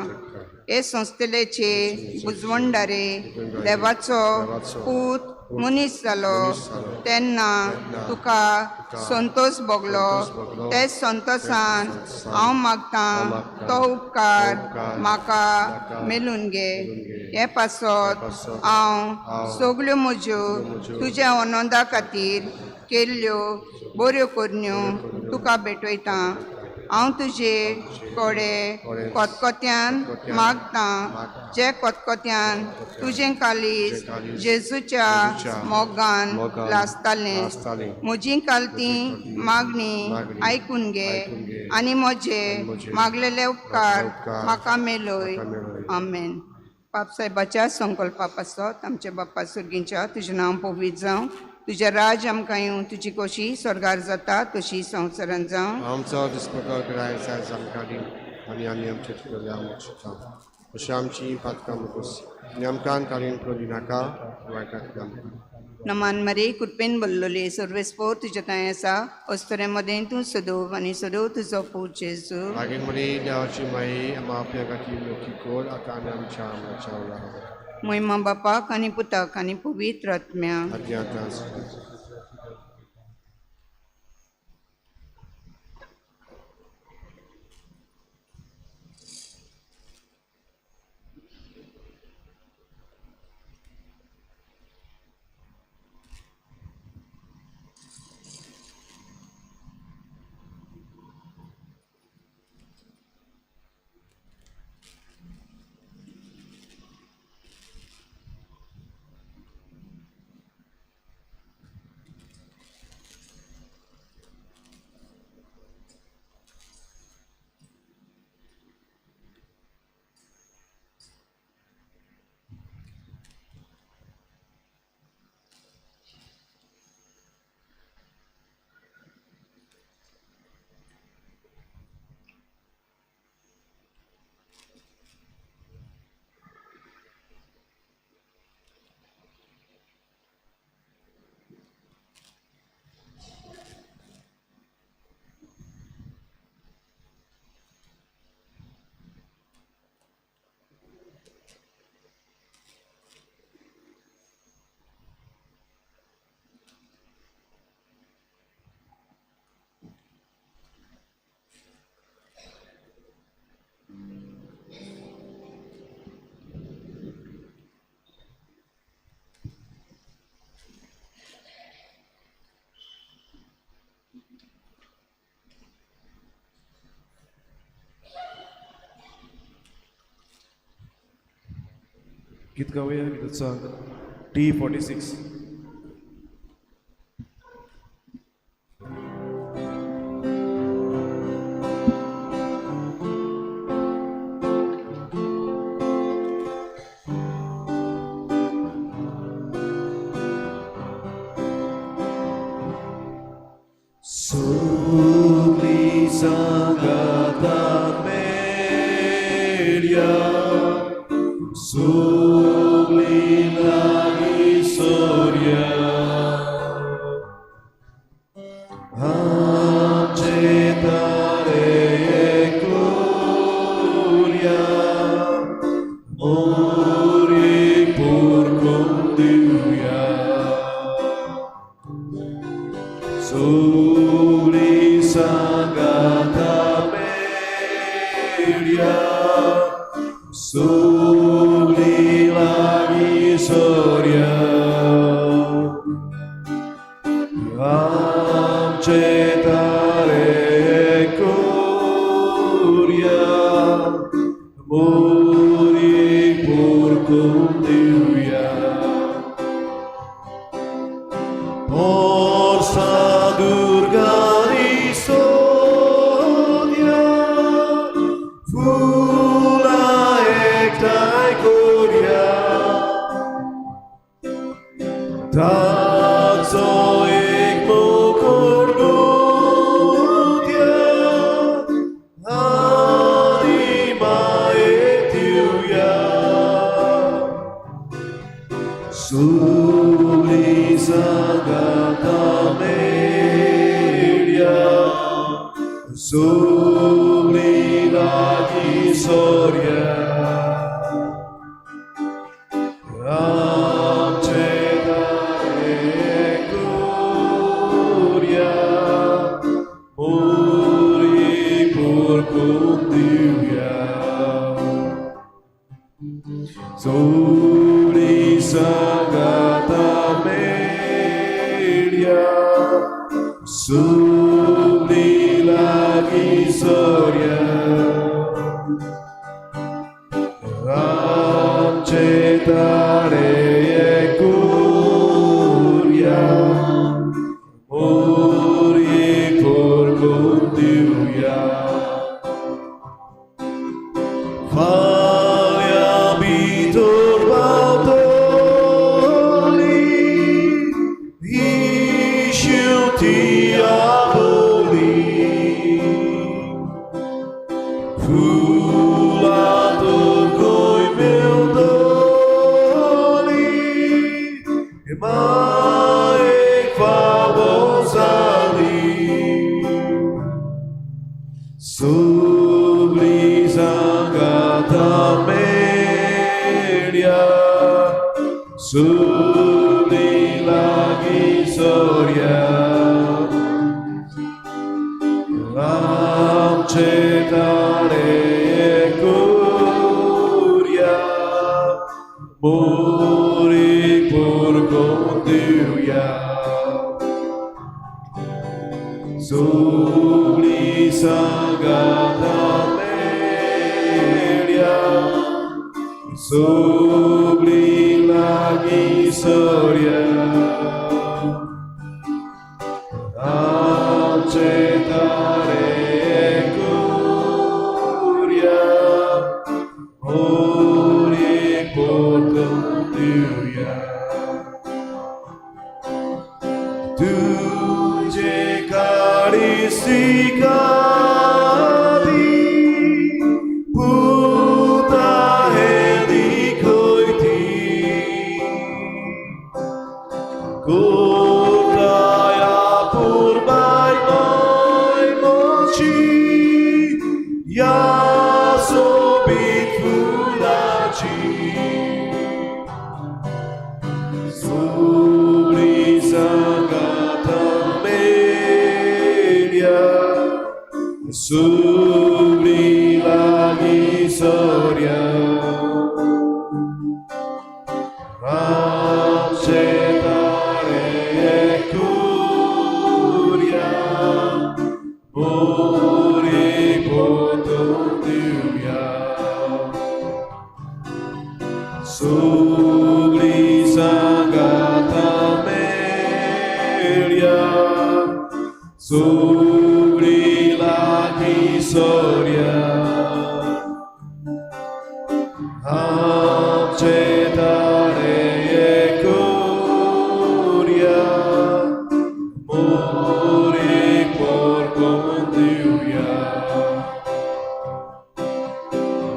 हे संस्थेचे बुजवणदारे देवाचो पूत मनीस जालो तेन्ना तुका संतोष भोगलो ते संतोषान हांव मागतां तो उपकार म्हाका मेलून घे. हे पासत हांव सगल्यो म्हज्यो तुज्या आनंदा खातीर केल्ल्यो बऱ्यो करण्यो तुका भेटयतां. हांव तुजे कोडे कोतकोत्यान मागतां जे कोतकोत्यान तुजें कालीज जेजूच्या मोगान लासतालें. म्हजी कालती मागणी आयकून घे आनी म्हजे मागलेले उपकार म्हाका मेलय. आमेन. बापसाहेबाच्या संकल्पा पासत आमच्या बाप्पा सुर्गींच्या तुजें नांव पवित्र जावं, तुजें राज आमकां येवं, तुजी कोशी स्वर्गार जाता तशी संवसारांत जावं. आमचो दिसपटो गिरायक आयज आमकां दी आनी आमी आमचे चुकल्या शिकता अशी आमची पातकां मुकोस आनी आमकां काडीन करूं दिनाका वायटांतल्यान आमकां. नमान मरे कृपेन बोल्लोले सर्वेस्पोर तुज्या थंय आसा, अस्तुरे मदें तूं सदोव आनी सदोव तुजो पूत जेजू. मागीर मरे देवाची माई आमा आपल्या खातीर नक्की कर आतां आनी आमच्या आमच्या वेळार. महिमा बापाक आनी पुताक आनी पवित्र आत्म्याक. आदी आतां. गीत गाऊया गीताचा T46. Sugli sangata melia, sugli lagi soria, accettare gloria, ori pur conduia. Sugli sangata melia, sugli lagi soria, accettare gloria, muri pur conduia. Forza durgani sodia, fula ektai gloria, tazo ekmo cornutia, anima etuia. Sugli sangata melia, sugli lagi soria, आमचे तारे कुर्या मोरी पोरकून दिवया Soli sagata melia, soli lagi soria. Amche tare curia, mori porcondiuia. Falia mi turbatoli, isciuti aboli. Fulator coi meu doli, e mai favosali. Subli sangata melia, subli lagi soria. Amche tare curia, mori porcondiuia. Subli sagata melia, subli lagi soria. Amche tare curia, mori porcondiuia. Tujhe karistikadi, puta heli koiti. Kotaya purbai noi mochi, yaso bitfulachi. Subli sangata melia, subli lagi soria. Amche tare curia, mori potondiuia. Subli sangata melia, subli lagi soria. Amche tare curia, mori porcondiuia.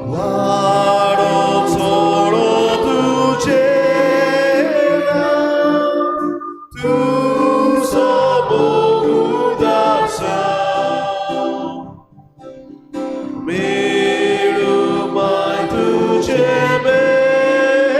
Guardo solo tu cena, tu sobogudasa. Miru mai tu ce melia,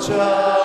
आमच्या.